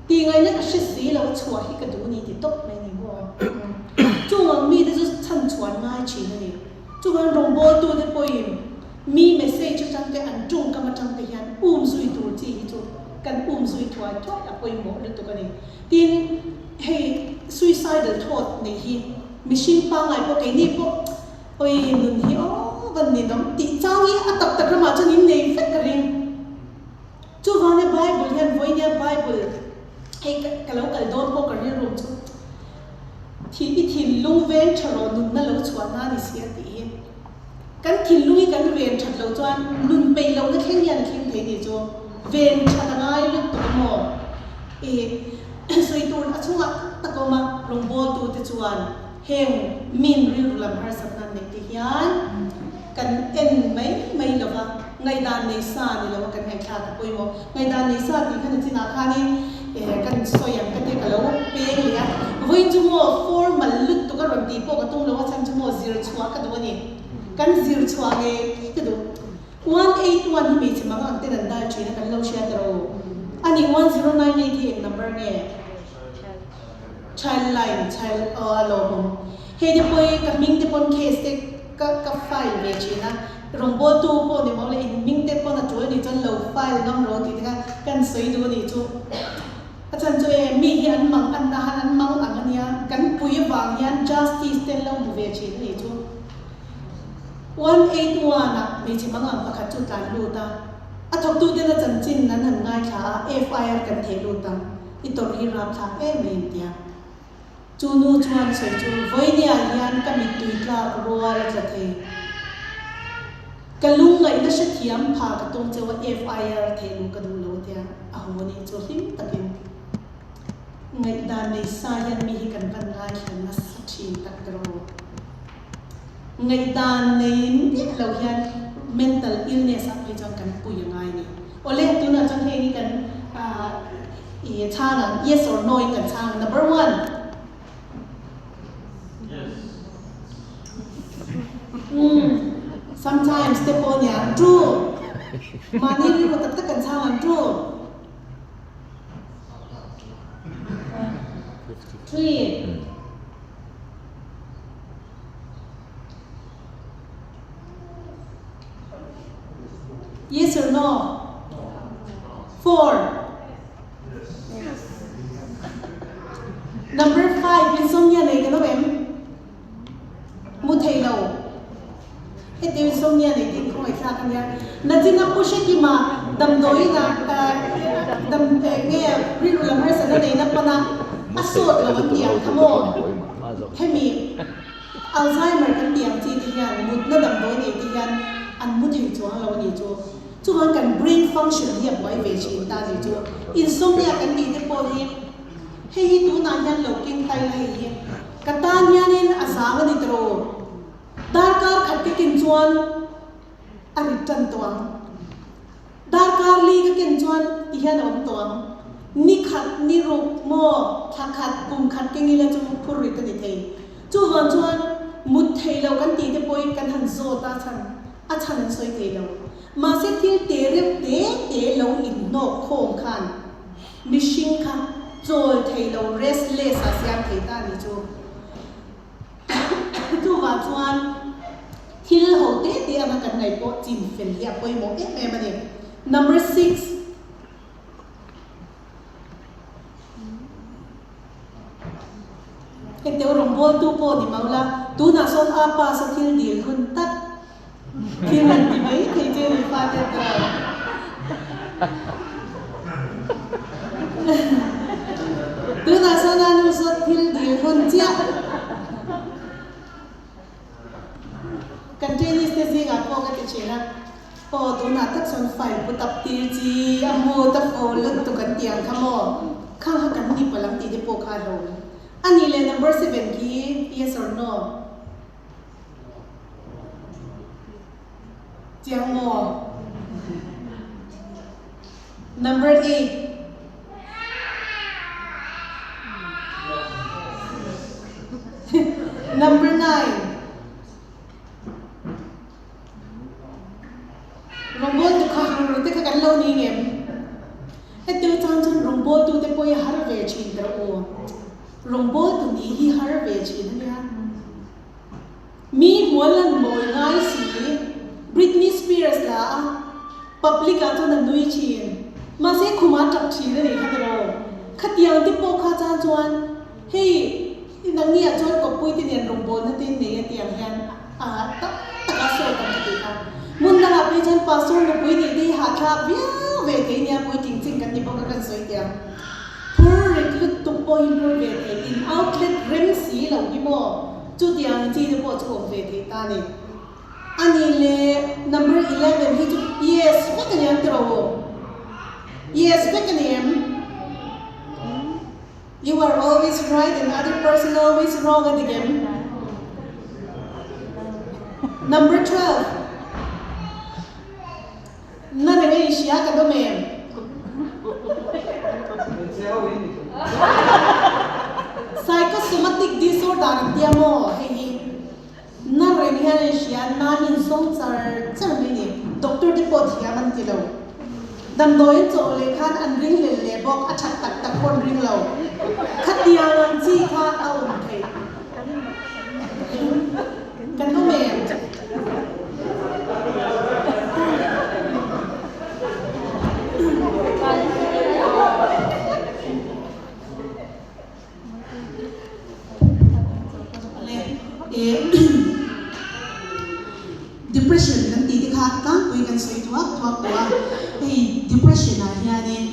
ti ngaihna ka hre si lo a chhuah hi ka duh ni ti tawp mai ni maw. Chung ang mite chu chhan chhuan ngai thin a ni. Chuan rawngbawltute pawhin mi message atang te an tawngkam atang te hian um zui tur chi hi chu kan um zui thuai thuai a pawimawh lutuk a ni. Tin, hei suicidal thought neih hi mihring pangngai pawh keini pawh awi nun hi aw van ninawm tih chang hi a tak tak ramah chuan in nei vek ka ring. Chuvangin Bible hian vawinia Bible hei ka lo kal dawn pawh ka rilru chu Thi i thinlung veng tha rawh nunna lo chhuah na ni si a tih hi. Kan thinlung hi kan ven that loh chuan nun peih lohna thleng hian a thleng thei ni chu ven that a ngai lutuk a maw? I sawi tur a chhungah tak tak a awm a, rawngbawltute chuan heng min rilru lam harsatna an neih te hian kan en mai mai lo va, ngaihdan nei sa ni lo a kan ngaihthlak a pawimawh. Ngaihdan nei sa tih khan a chinah khanin kan sawi ang ka tia ka lo peng leh a, vawiin chu maw formal lutuk a rawn tih pawh ka tum lo a chhan chu maw zir chhuah ka duh a ni. Kan zir chhuah ngei ka duh. 181 hi hmeichhe mang ang ten an dal thin a kan lo hria ta rawh u. A nih 1098 hi eng number nge? Child line, child aw a lawmawm. Hei te pawh hi ka hming te pawn case te ka ka file ve thin a, rawngbawltu pawh ni maw le in hming te pawn a tul anih chuan lo file ngam rawh tih te kha kan sawi duh anih chu. A chhan chu e mi hi an mang an na han an mang ang ania, kan pui avang hian justice te an lo hmu ve thin anih chu. 181 ah hmeichhe mang ang pakhat chu tlan lut a, a thawktu ten a chanchin an han ngaithla a, FIR kan theh lut ang. I tawrh hi rapthlak em mai an ti a. Chu nu chuan sawi chu vawinia hian ka mittui tlak rual a tla thei. Ka lungngaihna hrethiam pha ka tum cheu a FIR theih luh ka duh lo tia a haw a nih chu hlim takin ngaihdan nei sa hian mi hi kan van ngaithla nasa thin tak ber aw. Ngaihdan nei miah lo hian mental illness ah phei chuan kan pui a ngai a ni. Awle, tunah chuan heng hi kan i chhang ang, yes or no in kan chhang ang. Number one. Yes. Sometimes te pawh nia, true. Mahni rilru tak tak kan chhang ang, true. Three. Yes or no? 4. Number 5, insomnia nei kan awm em? Mu thei lo. Heti insomnia nei tin khawngaih thlak a nia. Nachin a pu hrekima damdawiin ah dam nge rilru lam harsatna neihna pana a sawt lo an tih ang kha maw? Hemi Alzheimer kan tih ang chi te hian mutna damdawi nei te hian an mu thei chuang lo a nih chu. Chuvang kan brain function hi a buai ve thin ta a nih chu. Insomnia kan tih te pawh hi hei hi tunah hian lo keng tai la hei hi ka tan hianin a zang a ni tawh. Darkar khat ka ken chuan. a rit tan tawh ang. Darkar li ka ken chuan ti hian a awm tawh ang. Ni khat, ni ruk maw, thla khat, kum khat keng ila chu phur rit a ni thei. Chuvang chuan mut thei lo kan tih te pawhin kan han zawt a chhan a chhan an sawi thei lo. Mahse thil te reuh te te lo inhnawk khawm khan mihring kha chawl thei lo, restless, ah siam thei ta a ni chu. Chuvang chuan thil ho te te anga kan ngaih pawh chin fel hi a pawimawh em em a ni. Number six. Hengte rawngbawltu pawh ni mau la, tunah sawn a pass a thil dil hun tak thil an ti mai thei che ni fate ta. Tunah sawn a nu sawn thil dil hun chiah. Kan trainees te zingah pawh ka ti thin a, aw tunah tak chuan file put up tir chi a mood a fuh lutuk an tih ang kha maw, khang kha kan ni palh ang tih te pawh kha a hlawm. A nih leh number seven khi yes or no? Chiang maw? Number 8. Number 9. Rawngbawltu kha har te kha kan lo ni ngem? Hetiang chang chuan rawngbawltu te pawh hi har ve thin ta rawh u. Rawngbawltu ni hi har ve thin a nia. Mi hmual an mawi ngai si. Britney Spears la a public ah chuan a nui thin. Mahse khum ah tap thin a nih kha tiraw. Khatiang te pawh kha chan chuan hei nangni ah chuan kawppui te nen rawngbawlna te nei a tiang hian a tak tak a sawi tam ka tih kha. Hmun dangah phei chuan pastor nupui nih te hi hahthlak viau ve thei nia puitling chin kan ni bawk a kan sawi tiang. Phur rit lutuk pawhin phur ve thei in outlet rem si lo hi maw? Chutiang chi te pawh chu awm ve thei ta ni. A nih le number 11 hi chu yes vek a ni ang tiraw u? Yes vek a ni em? You are always right and other person always wrong a dik em? Number 12. Na reng a i hria ka dawm em? Psychosomatic disorder an tia maw hei hi? Na reng hian a i hria, na hi in sawng char char mai ni. Doctor te pawh thiam an ti lo. Damdawi an chawh leh khan an ring hlel leh bawk, a that tak tak pawh an ring lo. Khatiang ang chi kha a awm theih. Kan awm em? Depression kan tih te kha tlangpui kan sawi thuak thuak tawh a, hei depression ah hianin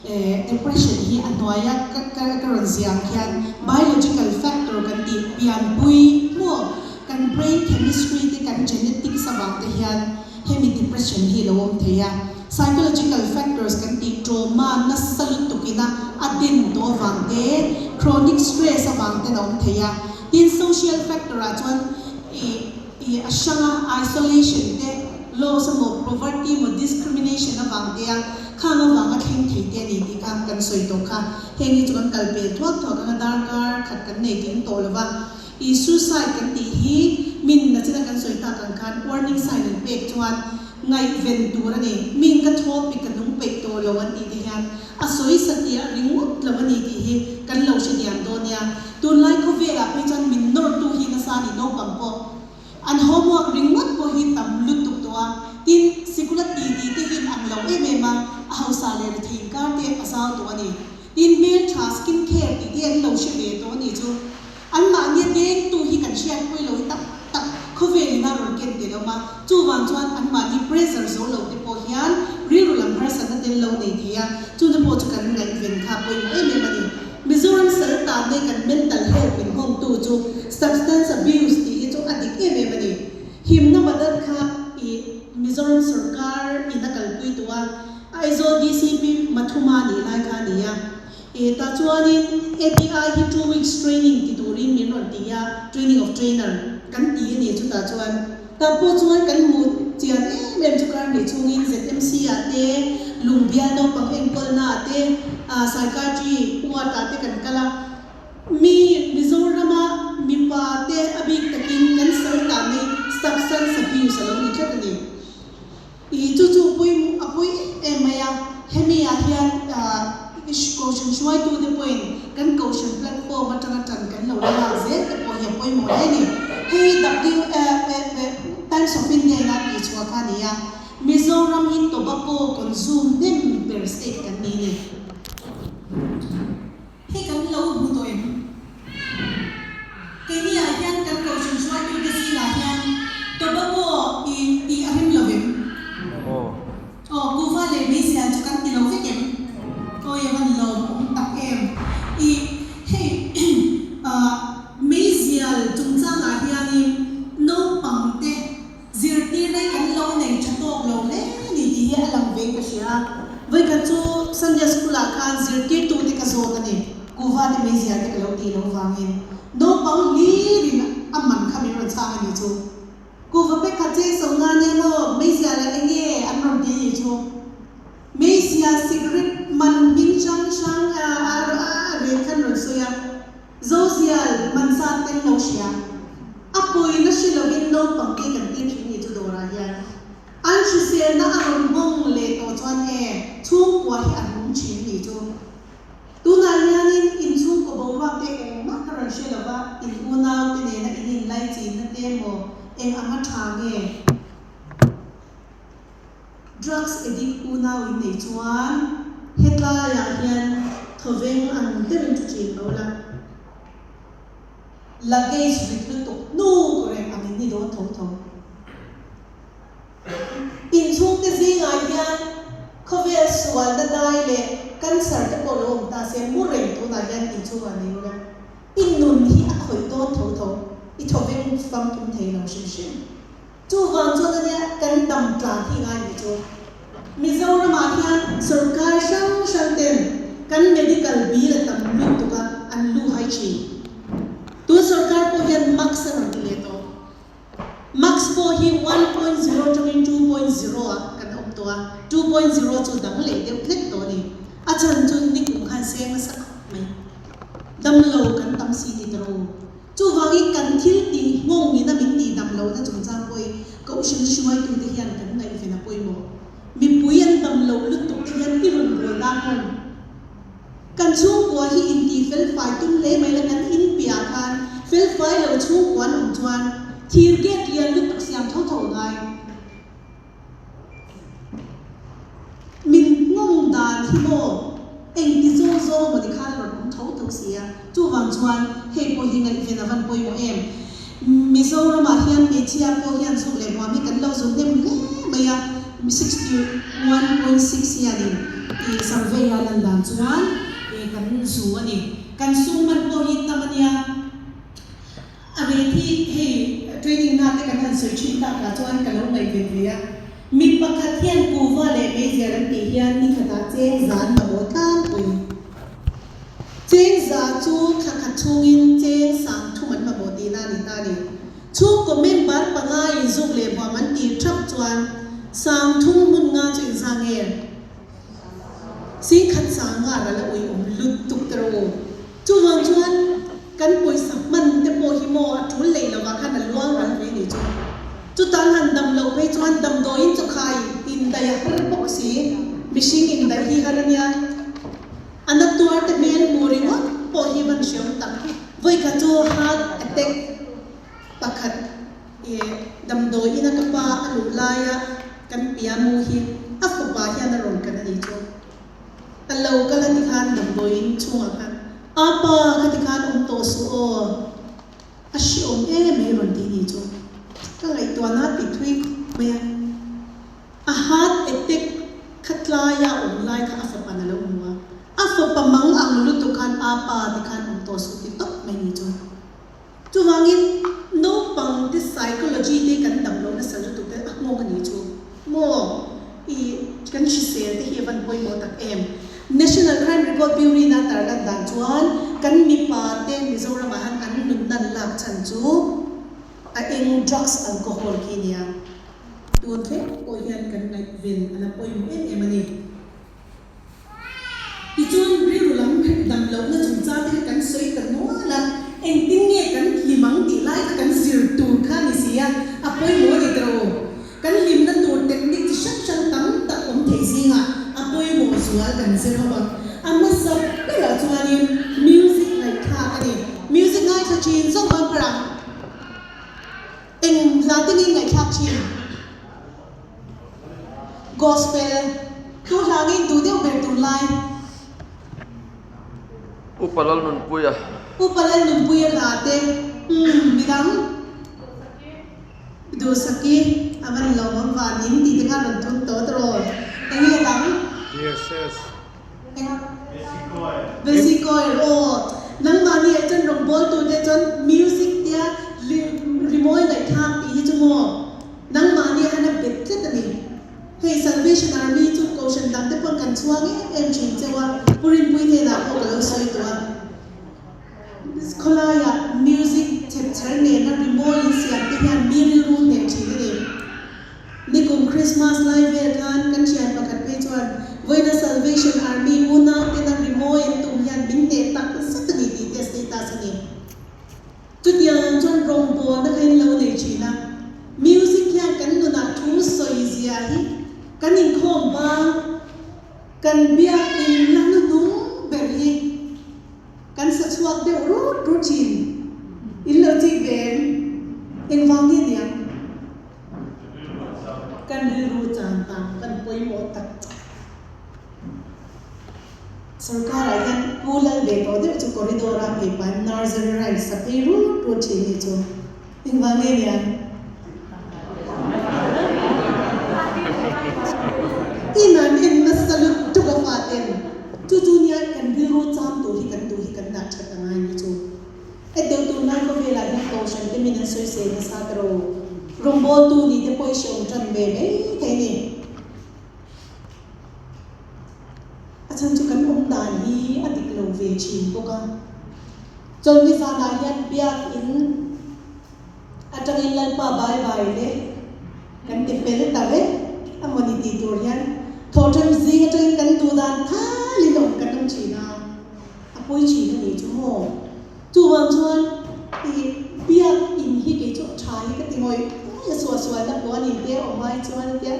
Depression hi a hnuaia ka rawn ziah ang khian biological factor kan tih pianpui maw kan brain chemistry te kan genetics avang te hian hemi depression hi lo awm thei a. Psychological factors kan tih trauma nasa lutuk ina a den tawh avang te, chronic stress avang ten a awm thei a. Tin social factor ah chuan ih a hranga isolation te, loss emaw poverty emaw discrimination avang te a Khang avanga thleng thei te a ni tih kha kan sawi tawh kha. Heng hi chu kan kal pel thuak thuak anga darkar khat kan nei tling tawh lo va. I suicide kan tih hi min na china kan sawi tak ang khan warning sign an pek chuan ngaihven tur a ni. Min ka thawpi ka nung peih tawh lo an tih te hian a sawi satih a ringawt lo a ni tih hi kan lo hre diam dawn nia. Tunlai khawvelah phei chuan min nawrtu hi nasa a ni naupang pawh. An homework ringawt pawh hi tam lutuk tawh a, tin, sikula ti ti te hi an ang lo em em a, a hausa leh rethei inkar te a zau tawh a ni. Tin, hmeltha, skin care tih te an lo hre ve tawh a ni chu. Anmahnia dengtu hi kan hriatpui lo hi tak tak khawvel in a rawn ken tel awm a, chuvang chuan anmahni pressure zo lo te pawh hian rilru lam harsatna tel lo nei thei a, chuna pawh chu kan ngaihven kha pawimawh em em a ni. Mizoram sal tan nei kan mental health min nghawngtu chu substance abuse tih hi chu a dik em em a ni. Himna madat kha i Mizoram sorkar in a kalpui tawh a, Aizawl DCP Mathuma nih lai kha a ni a. I tah chuanin API hi 2 weeks training ti turin min rawn ti a, training of trainer kan ti a ni chutah chuan. Tah pawh chuan kan hmuh chian em em chu kar hnih chhungin ZMC ah te, Lungbial naupang enkawlna ah te, Psychiatry ward ah te kan kal a. Mi Mizorama mipa te a bik takin kan sal tan hi substance abuse a lo ni tlat a ni. I chu chu pawimawh a pawi em em mai a, hemi ah hian Kohhran hruaitute pawhin kan Kohhran platform atanga tan kan lo la lak zel te pawh hi a pawimawh hle a ni. Hei Times of India in a tihchhuah kha a ni a, Mizoram hi tobacco consume hnem ber state kan ni a ni. Hei kan lo hmu tawh em? Keini ah hian kan Kohhran hruaitute zingah hian tobacco i tih a rem lo em? Aw. Aw, kuhva leh meizial chu kan ti lo vek em? Aw i van lawm awm tak em? I hei ah meizial chungchangah hianin naupangte Zirtirna hi kan lo nei tha tawk lo hle a ni tih hi a lang vein ka hria a. Vawikhat chu Sunday School ah khan zirtirtute ka zawt a ni, kuhva te meizial te ka lo tih loh vangin naupang hlirin a man kha min rawn chhang a nih chu. Kuhva pek khat cheng so nga nia maw, meizial ah enge an rawn ti a nih chu. Meizial cigarette man hming hrang hrang a rel khan rawn sawi a. Zozial man zat ten lo hria. A pawina hre lovin naupang te kan tir thin ni chu dawrah hian an hriselna a rawn nghawng leh tawh chuan e chhungkua hi an hmung thin ni chu. Tunah hianin in chhungkaw boruak te engmah ka rawn hre lova in unau te nena in inlaichinna te emaw eng anga tha nge? Drugs addict unau in nei chuan hetlaiah hian thawveng ang deuhin thu thin lo la, luggage rit lutuk hnuk reng ang in ni dawn tho tho. Inchhungte zingah hian khawvel sualna dai leh cancer te pawh lo awm ta se mu reng tunah hian inchhungah nei ula, i nun hi a khawih dawn tho tho, i thawveng famkim thei lo hrim hrim. Chuvang chuan ania kan dam tlan hi ngai ni chu. Mizoramah hian sorkar hrang hrang ten kan medical bill a tam lutuk a, an lu hai thin. Tun sorkar pawh hian max a rawn ti leh tawh. Max pawh hi 1.0 atangin 2.0 ah kan awm tawh a, 2.0 chu dang leh deuh hlek tawh a ni. A chhan chu nikum khan seng nasa khawp mai. Damlo kan tam si ti ta rawh u. Chuvangin kan thil tih nghawngin a min tih dam lohna chungchang pawhin Kohhran hruaitute hian kan ngaihven a pawimawh. Mipui an dam loh lutuk te hian i rawn bawl dan hawng. Kan chhungkua hi intih felfai tum hle mai la kan inpiah khan felfai lo chhungkua an awm chuan thir gate lian lutuk siam tho tho a ngai. Min nghawng dan hi maw engti zawng zawng maw ti khan a rawn awm tho tho si a, chuvang chuan hei pawh hi ngaihven a van pawimawh em. Mizoramah hian hmeichhia pawh hian zuk leh hmuam hi kan lo zun hnem hle mai a, 61.6 hianin i survey a lan dan chuan kan zu a ni. Kan sum man pawh hi tam a nia. A rate hi hei training na te kan han sawi thin tak ah chuan ka lo ngaih ve ve a, mi pakhat hian kuhva leh meizial an tih hian ni khatah cheng za an mamawh tlangpui. Cheng za chu thla khat chhungin cheng sang thum an mamawh tihna a ni ta a ni. Chhungkaw member panga inzuk leh huam an tih thap chuan sang thum hmun nga chu inza nge? Singkhat sang nga ral a ui awm lutuk te rawh u. Chuvang chuan kan pawisa hman te pawh hi maw a tul leh lovah khan a luang ral ve ni chu. Chutan han dam loh phei chuan damdawiin chaw khai indaih a har bawk si, mihring indaih hi har a nia. A na tuar te hmel hmu ringawt pawh hi van hreawm tak. Vawikhat chu heart attack pakhat I damdawiin a ka pa a luh laia kan piano hi a fapa hian a rawn kan a nih chu. A lo kal a ti khan damdawiin chhungah khan a pa kha ti khan awm tawh suh aw, a hreawm em mai rawn tih nih chu. Ka ngaihtuahna a ti thui khawp mai a. A heart attack kha tlaia awm lai kha a fapa na lo hmu a. A fapa mang ang lutuk khan a pa ti khan awm tawh suh ti tawp mai nih chu. Chuvangin naupang te psychology te kan dam loh nasa lutuk te a nghawng a nih chu maw i kan hrisel te hi a van pawimawh tak em. National Crime Record Bureau in a tarlan dan chuan kan mipa te Mizoram ah hian an nun nan lak chhan chu. A eng drugs alcohol khi nia. Tun thleng pawh hian kan ngaihven a la pawimawh em em a ni. Tichuan rilru lam dam lohna chungchang te kha kan sawi ta nual a, engtin nge kan hlim ang tih lai kha kan zir tur kha a ni si a, a pawimawh a ni tawh u. Kan hlimna tur technique chi hrang hrang tam tak awm theih zingah a pawimawh zual kan zir ho ang. A hmasa berah chuanin music ngaihthlak a ni. Music ngaithla thin zawng ban par ang. Eng hla te nge ngaihthlak thin? Gospel tu hla nge in duh deuh ber tunlai? Upa Lalnunpuia. Upa Lalnunpuia hla te umm midang Duhsaki a van lo awm van in tih te khan rawn thun tawh tawh eng nge dang? Yes yes. Eng a? Basic oil aw nangmahni ah chuan rawngbawltu te chuan music tia rimawi ngaihthlak tih hi chu maw nangmahni ah hian a bet tlat a ni. Hei Salvation Army chu Kohhran dang te pawn kan chhuang em em thin cheu a, Pu Rinpui hnenah pawh ka lo sawi tawh a. Khawlaiah music chhepchher nena rimawi insiam te hian mi rilru hneh thin a ni. Nikum Christmas lai vel khan kan thian pakhat phei chuan vawiina Salvation Army unau tena rimawi an tum hian min hneh tak zet a ni tih te a status a ni. Chutiang ang chuan rawngbawlna kha in lo nei thin a, music hian kan nunah thu sawi zia hi kan inkhawm bang, kan biak in la hnuhnung ber hi kan sa chhuak deuh rut rut thin. In lo chik ve em? Engvang nge niang? Kan rilru chan tan kan pawimawh tak tak. Sorkarah hian Pu Lal ve tawh deuh chu corridor a phei pahin nursery rhyme sa phei rut rut thin hi chu engvang nge niang? In an en nasa lutuk a faten chu chu nia kan rilru cham tur hi kan duh hi kan dah that angai ni chu. Hetiang tunlai khawvelah hian Kohhran te min an sawisel nasa ta ro. Rawngbawltu nih te pawh i hreawm tan ve mai thei ni. A chhan chu kan awm dan hi a dik lo ve thin bawk a. Chawlhni zanah hian Biakin atangin Lalpa bai bai le kan ti fel ta vek a mawni tih tur hian thawhṭan zing atangin kan duh dan thalin awm kan awm thin a. A pawi thin a nih chu maw? Chuvang chuan i biak in hi kei chu a tha hi ka ti ngawih ngawih a, suahsualna pawh a ni te awm ai chuan a tia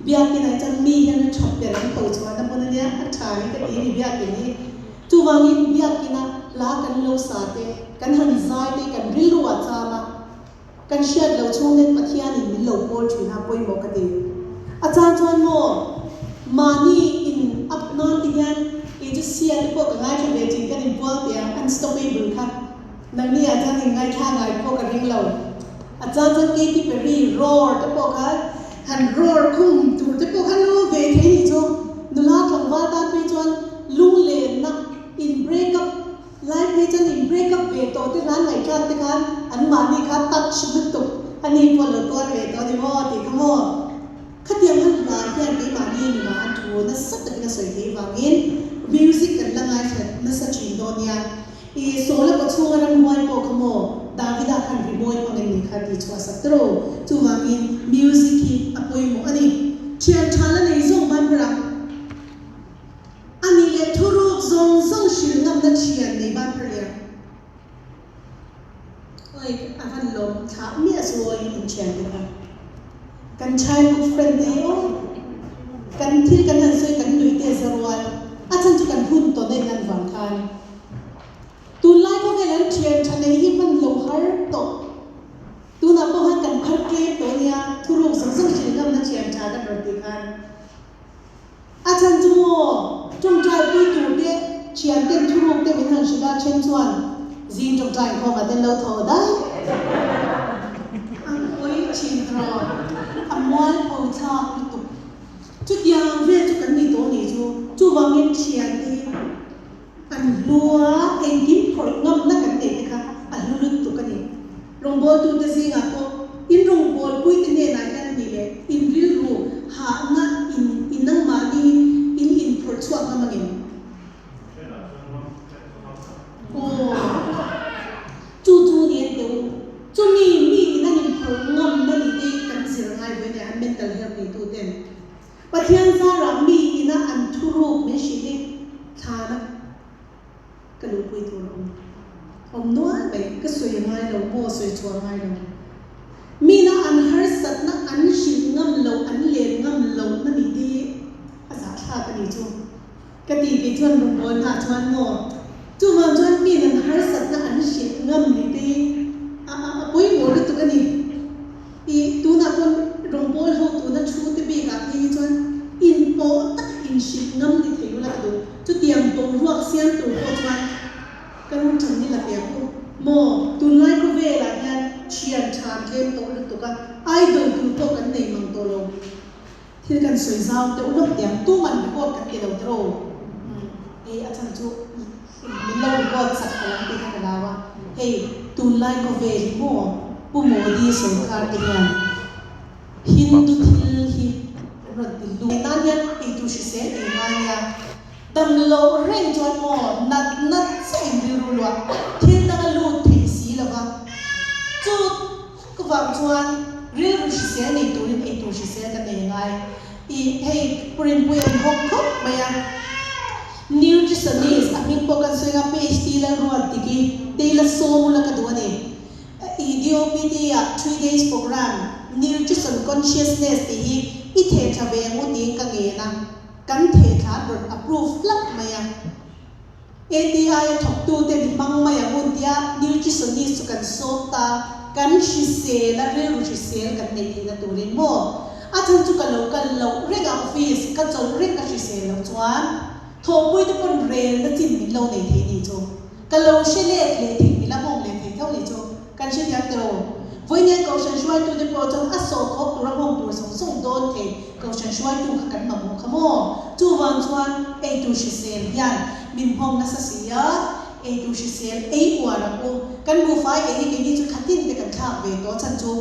biak inah chuan mi hian a tha ber an ko chuan a hmun a nia, a tha hi ka ti a ni biak in hi. Chuvangin biak ina hla kan lo sa te, kan han zai te, kan rilru ah cham a, kan hriat loh chhung hian Pathianin min lo pawl thin a, pawimawh ka ti. A chang chuan maw, mahni in up nan te hian kei chu sia te pawh ka ngaithla ve thin kan inbual teh ang, unstoppable kha nangni ah chuan in ngaithla ngai pawh ka ring lo. A chang chuan Katy Perry roar te pawh kha han roar khum tur te pawh kha lo ve thei ni chu. Nula tlangval tan phei chuan lunglenna in break up Lai phei chuan in break up ve tawh te hlan ngaihthlak te khan an mahni kha touch lutuk a ni pawh lo tuar ve tawh a ni maw tih kha maw. Khatiang han hla hian keimahni nunah a thu nasa takin a sawi thei vangin music kan la ngaithla nasa thin dawn nia. I Sawla kawchhunga ramhuai pawh kha maw Davida khan rimawi hmangin ni kha tih chhuah sak tawh chuvangin music hi a pawimawh a ni. Thian tha la nei zawng ban ber ang. A nih leh thuruk zawng zawng hrilh ngamna thian nei ban phar lian. Oi, a van lawm thlah miah chu awi in thian te kha. Kan childhood friend te hi aw, kan thil kan han sawi kan nui te za rual, a chhan chu kan hun tawn a inlan vang khan. Tunlai khawvel an thian tha nei hi hman lo har tawh. Tunah pawh khan kan phar tlem tawh a nia, thuruk zawng zawng hrilh ngamna thian tha kan rawn tih khan. A chhan chu maw, tawngtai pui tur te, thian ten thuruk te min han hrilh a, then chuan zing tawngtai inkhawm ah ten lo tho daih ang pawi thin rawh, a mualpho thlak lutuk. Chutiang ang vel chu kan ni tawh ni chu, chuvangin thian te hi an hlu a, engkim phawrh ngamna kan neih te kha a hlu lutuk a ni. Rawngbawltute zingah pawh in rawngbawlpuite hnenah hian a nih leh in rilru hahna in in nangmahni in inphawrh chhuak ngam angem? Aw, chu chu ni an teh u. Chumi mi in a Awm nual mai, ka sawi ngai lo maw, sawi chhuah ngai lo. Mina an harsatna an hrilh ngam lo, an len ngam lohna nih te hi a zahthlak a ni chu. Ka tih kei chuan rawngbâwl hna chuan maw, chuvang chuan min an harsatna an hrilh ngam nih te hi a a a pawimawh lutuk a ni. Ih, tunah pawn rawngbâwl ho tuna thu te bikah phei hi chuan inpawh tak inhrilh ngam ni thei ula ka duh. Chutiang boruak siam tur pawh chuan ka rum than ni la piang u maw, tunlai khawvelah hian thian tha an tlem tawh lutuk a, idol tur pawh kan nei mang tawh lo. Thil kan sawi zau deuh lawk tiang tuman record kan ti lo tiraw? Umm hei a chhan chu min lo record sak ka lam tih kha ka lau a, hei tunlai khawvel hi maw Pu Modi sorkar te hian Hindu thil hi an rawn ti lut. Nan hian eitur hrisel ei ngai nia, dam loh reng chuan maw nat nat chiah in rilru luah thil danga lut thei si lova chu Ka vang chuan rilru hrisel nei turin eitur hrisel ka nei ngai. Ih, hei Purinpui an hawk khawp mai a. Nutritionist a hming pawh kan sawi nga PHD Lalruat Diki Taylor Sawmula ka duh a ni. Ih, DOPT ah 3 days program Nutrition Consciousness tih hi i theh tha ve ang u tiin ka ngen a. Kan theh thla an rawn approve hlauh mai a. ATI a thawktute ni hmang mai ang un tia nutritionist chu kan sawm ta, kan hrisel a, rilru hrisel kan neih theihna turin maw? A chhan chu ka lo kal loh reng a office ka chawlh reng ka hrisel loh chuan thawhpui te pawn relna chin min lo nei thei ni chu ka lo hre let leh thei mila nghawng leh thei tho ni chu kan hrethiam teh aw. Vawiin Kohhran hruaitute pawh chuan a sawhkhawk tura nghawng tur zawng zawng dawn thei Kohhran hruaitu kha kan mamawh kha maw? Chuvang chuan eitur hrisel hian min nghawng nasa si a, eitur hrisel ei uar ang u. Kan buhfai ei hi keini chu thlatin te kan thlak ve tawh chhan chu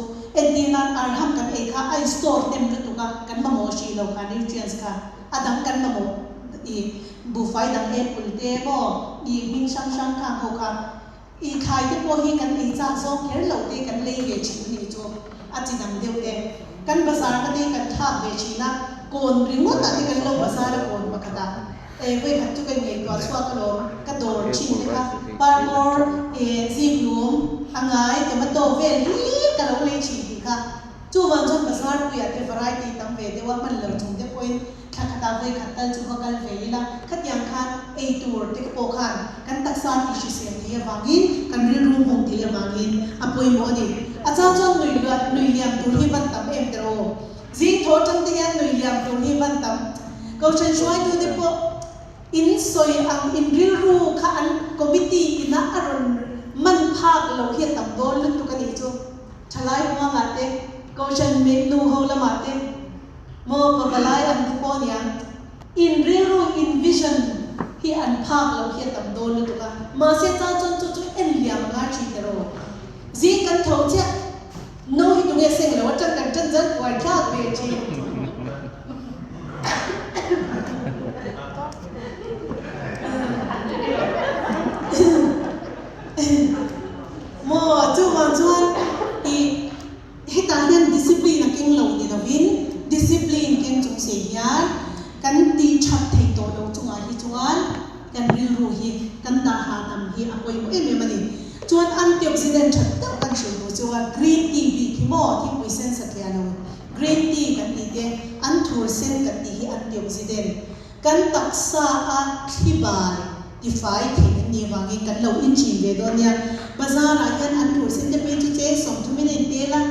entir nan arham kan ei kha a in store hnem lutuk a, kan mamawh hrih lo kha nutrients kha a dang kan mamawh i buhfai dang apple te maw i hming hrang hrang khang ho kha I thlai te pawh hi kan ei chak zawng kher lo te kan lei ve thin a nih chu a chi dang deuh te. Kan bazar na te kan thlak ve thin a, kawn ringawt ah te kan lo bazar a kawn pakhat ah e vawikhat chu ka ingaihtuah chhuak alawm ka dawr thin te kha parmawr e ziklum a ngai tomato vel hi ka lo lei thin tih kha chuvang chuan bazar puiah te variety tam ve deuh a hman lo chung te pawhin Thla khatah vawi khat tal chu va kal ve ila, khatiang khan ei tur te pawh khan kan taksa tih hrisel thei avangin kan rilru hmawng thei avangin a pawimawh a ni. A chang chuan nui luat nui liam tur hi van tam em teh aw. Zing thaw atang te hian nui liam tur hi van tam. Kohhran hruaitute pawh in sawi ang in rilru kha an committee ina a rawn man phak lo hi a tam dawn lutuk a nih chu. Thalai huangah te, Kohhran nu ho lamah te, Maw pa palai an ti pawh nia, in rilru in vision hi an phak loh hi a tam dawn lutuk a, mahse chang chuan chu chu en liam a ngai thin teh rawh. Zing kan tho chiah, no hi tunge seng lo atang kan tan chuan buai thlak ve thin. Maw chuvang chuan i. Hetah hian discipline a keng lo ni lovin discipline keng chung se hian kan tih that theih tawh lo chungah hi chuan kan rilru hi kan dah hahdam hi a pawimawh em em a ni. Chuan antioxidant tha tak kan hrilh duh chu a green tea bik hi maw thingpui sen satliah lo green tea kan tih te anthur sen kan tih hi antioxidant Kan taksa a thli bal tifai theih an nih avangin kan lo inchhin ve dawn nia. Bazar ah hian an tur sen te phei chu cheng 30 in a intel a,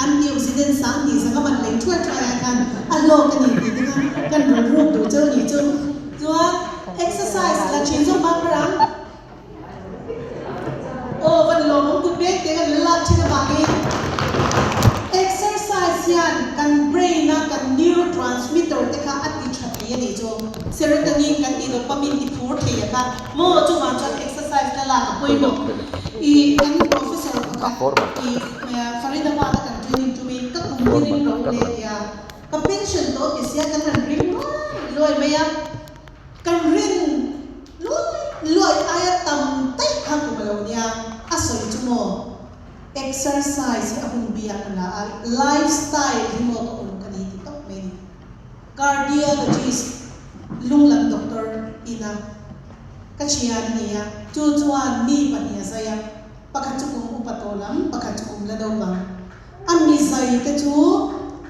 an tioxidant sang tih zanga man lei thuai thuai ah khan a hlawk a ni tih te kha kan rawn ruk duh cheu nih chu. Chuan exercise la thin zawk bak ber ang. Aw van lawmawm kut beng te kan la lak thin avangin exercise hian kan brain a kan neurotransmitter te kha a ti tha thei a nih chu. Serotonin kan tih dopamine ti phur thei a kha maw chuvang chuan exercise la lak a pawimawh. I kan professor pakhat i Faridabad a kan training tumin ka kum hi ring ro le tia ka pension tawh ti sia kan han ring luai luai mai a. Kan rin luai luai aia tam daih kha kum a lo nia, a sawi chu maw exercise hi a hun biak a la a, lifestyle hi maw ka uluk a ni ti tawp mai ni. Cardiologist, lunglam doctor ina ka thian a ni a, chu chuan mi pahnih a zai a. Pakhat chu kum upa tawh lam, pakhat chu kum la naupang. A mizai te chu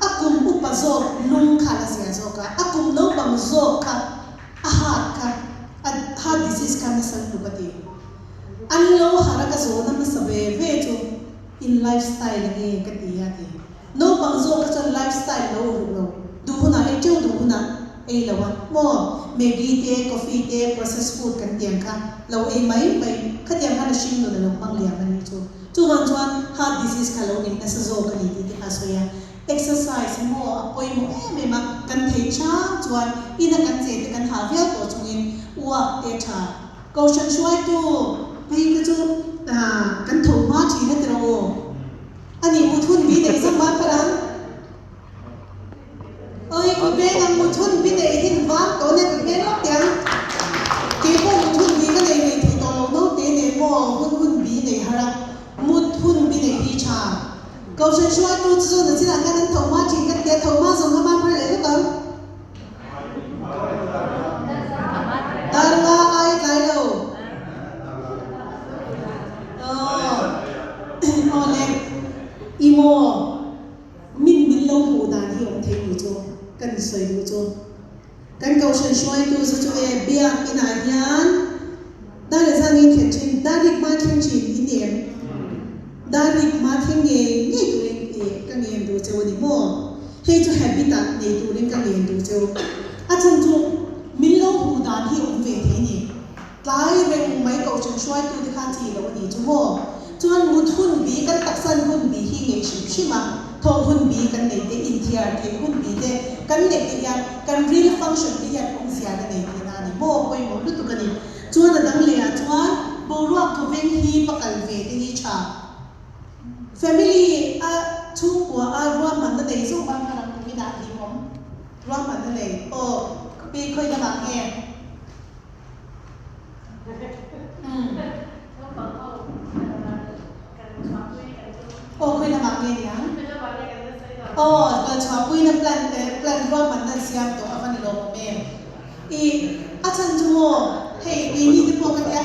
a kum upa zawk lung kha la zia zawk a, a kum naupang zawk kha a heart kha a heart disease kha nasa lutuk a ti. An lo harh a ka zawhna hmasa ve ve chu in lifestyle nge ka ti a ti. Naupang zawk kha chuan lifestyle lo uluk lo, duh hunah ei teuh duh hunah ei lo a maw? Maggi te, coffee te, processed food kan tiang kha lo ei mai mai, khatiang khan a hring nun a lo hmang liam a nih chu. Chuvang chuan heart disease kha lo nei nasa zawk a ni tih te kha a sawi a. Exercise maw a pawimawh em em a, kan theih chang chuan ina kan che te kan hah viau tawh chungin uak te tha. Kohhran hruaitu phei kha chu kan tho hma thin a ti rawh aw. A nih mut hun bi neih zawng van pal ang. Oi ku beng ang mut hun bi neih hin van tawh nia ka hmel lawk teh ang. Kei pawh mut hun bi ka nei nei thei tawh lo naute nen maw hun hun bi nei har a mut hun bi neih hi tha. Kohhran hruaitu chu zawn a chinah khan an tho hma thin ka tia tho hma zawng kha man phar leh lawk ang. Dar nga ai tlai lo. Aw le, i maw min min lo hmuh dan hi awm thei ni chu kan sawi duh chu. Kan kohhran hruaitu zu chu e biak inah hian dar leh zan in thlen thin, dar rik hma thleng thin i ni em? Dar rik hma thleng ngei ngei turin i ka ngen duh cheu a ni maw? Hei chu habit ah nei turin ka ngen duh cheu. A chhan chu min lo hmuh dan hi awm ve thei ni. Tlai reng mai kohhran hruaitute kha chi lo a ni chu maw? Chuan mut hun bi, kan taksan hun bi hi ngei hrim hrim a, thawh hun bi kan nei te, inthiar theih hun bi te kan neih te hian kan real function te hian awmzia la nei tihna a ni maw? Pawimawh lutuk a ni. Chuan a dang leh ah chuan boruak thawveng hi pakal ve te hi tha. Family a chhungkua a ruahmanna nei zawk bang kha ram kum inah hlimawm ruahmanna nei aw pi khawi lamah nge? Aw khawi lamah nge niang? Aw kal chhuahpuina plan plan ruahmanna an siam tawh a va ni lawm awm em? I a chhan chu maw hei keini te pawh ka tia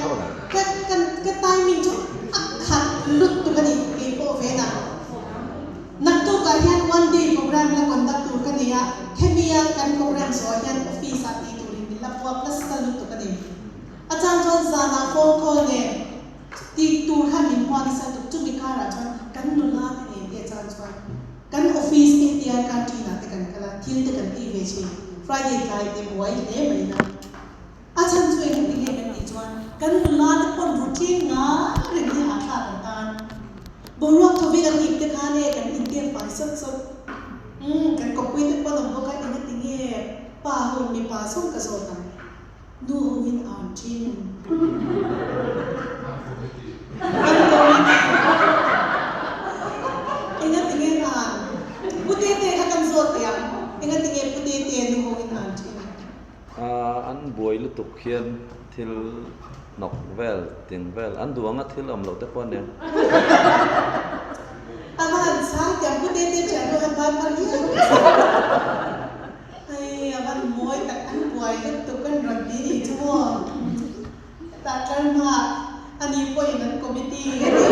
ka ka ka timing chu a khat lutuk a ni keipawh venah. Naktukah hian one day program la conduct tur ka nei a, hemia kan program zawhah hian office ah tih turin min la puak nasa lutuk a ni. A chang chuan zanah phone call nen tih tur khan min hmuah nasa lutuk, chumi karah chuan kan nula te nen te chang chuan kan office te hetia canteen ah te kan kal a, thil te kan ti ve thin, Friday tlai te buai hle mai na. A chhan chu eng ti nge kan tih chuan kan nula te pawn routine ngai reng hi hahthlak an tan. Boruak thawvin an ip te khan e kan intir fai sawt sawt. Umm kan kawppui te pawn awm bawk a eng ti nge pa ho mipa zawng ka zawt ang nu ho in an thin. An committee. Enga ti nge an pute te kha kan zawt teh ang enga ti nge pute te nu ho in an thin. An buai lutuk hian thil hnawk vel, ting vel, an duh anga thil awm loh te pawh a nia. A va han chhang tiang pu te te thian pawh han vai phar hial mai se. Hei a van mawi tak an buai lutuk an rawn ti nih chu maw. Tah tlar hmaah a ni pawhin an committee nge ni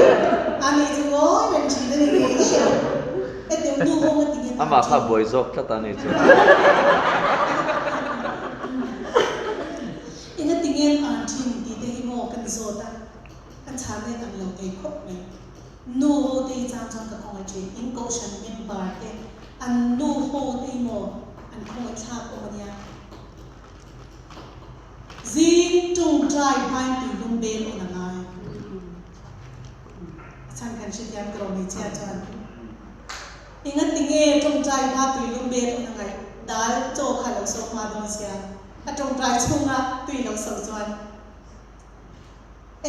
a ni chu ngawi reng thin a ni ngei ngei ang. Hetiang nu ho nga ti nge tan Amah kha thin. buai zawk tlat a ni chu. Enga ti nge an an thin tih te hi maw kan zawt a, a chhan nen ang lo thei khawp mai. Nu ho te hi chang chuan ka khawngaih thin, in kohhran member te an nu ho te hi maw an khawngaih thlak awm a nia. Zing tawngtai hmain tuilum bel awn a ngai. A chhan kan hrethiam ka lo hmeichhia chuan engati nge tawngtai hma tuilum bel awn a ngaih dal chaw kha lo so hma dawn sia a tawngtai chhunga tui lo so chuan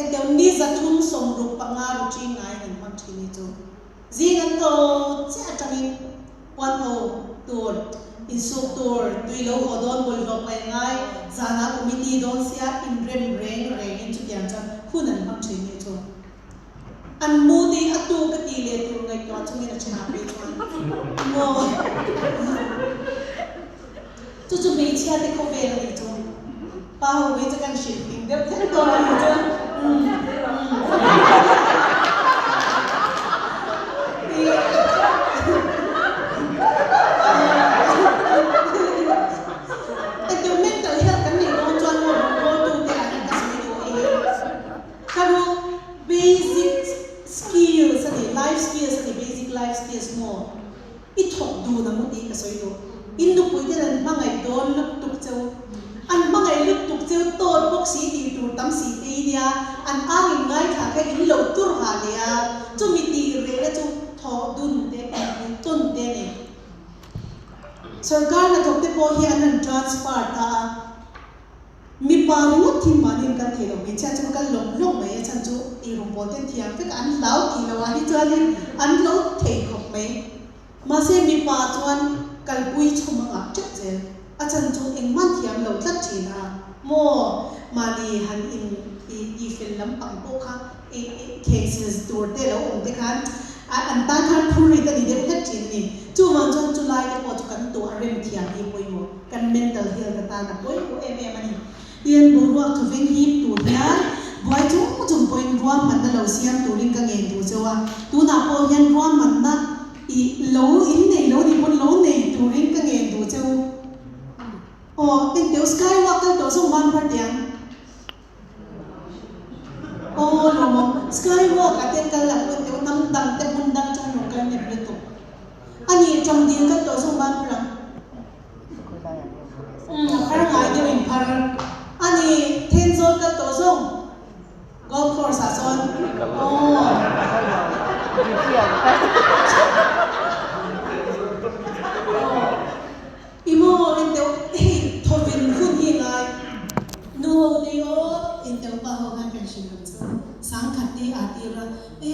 engtiang ni 365 routine ngaiin an hmang thin hi chu zing an tho chiah atangin Puan ho tur, insuk tur, tui lo haw dawn bawlhhlawh paih ngai, zanah committee dawn sia inrem reng rengin chutiang chuan hun an hmang thin nih chu. An mu te a tu ka ti leh tur ngaihtuah chungin a thenah phei chuan maw chu chu hmeichhia te khawvel a nih chu. Pa ho hi chu kan hrilh fing deuh hlek dawn a nih chu. Umm umm. su. In nupui ten an hmangaih dawn lutuk cheu. An hmangaih lutuk cheu tawt bawk si tih tur tam si te i nia, an ang in ngaithla kha in lo tur ha nia, chumi tih rehna chu thawh dun te, inhmuh tawn te a ni. Sorkar hnathawk te pawh hi an rawn transfer ta a. Mipa ringawt hi mahni an kal thei lo, hmeichhia chu kal lawng lawng mai a chhan chu ei rawngbawl ten thiam vek a, an hlau tih loh ah hi chuanin an lo thei khawp mai. Mahse mipa chuan kalpui chhum a ngah teuh zel, a chhan chu engmah thiam lo tlat thin a maw, mahni han in i ti fel lampang pawh kha i i khengsil tur te lo awm te khan an tan khan phur rit a ni deuh hlek thin a ni. Chuvang chuan chulai te pawh chu kan tuah rem thiam hi pawimawh. Kan mental health atan a pawimawh em em a ni. Tin, boruak thu veng hip tur hian buai chung chung pawhin ruahmanna lo siam turin ka ngen duh cheu a. Tunah pawh hian ruahmanna i lo in nei lo ni pawn lo nei turin ka ngen duh cheu. Aw, engteu skywalk kal tawh zawng van phar teh ang. Aw lawmawm, skywalk ah te kal ang engteu hnam dang te hmun dang atang rawn kal hnem lutuk. A ni, tawngdil kal tawh zawng van phar ang. Umm a phar ngai deuh in phar a ni Thenzawl kal tawh zawng golf course ah chuan aw.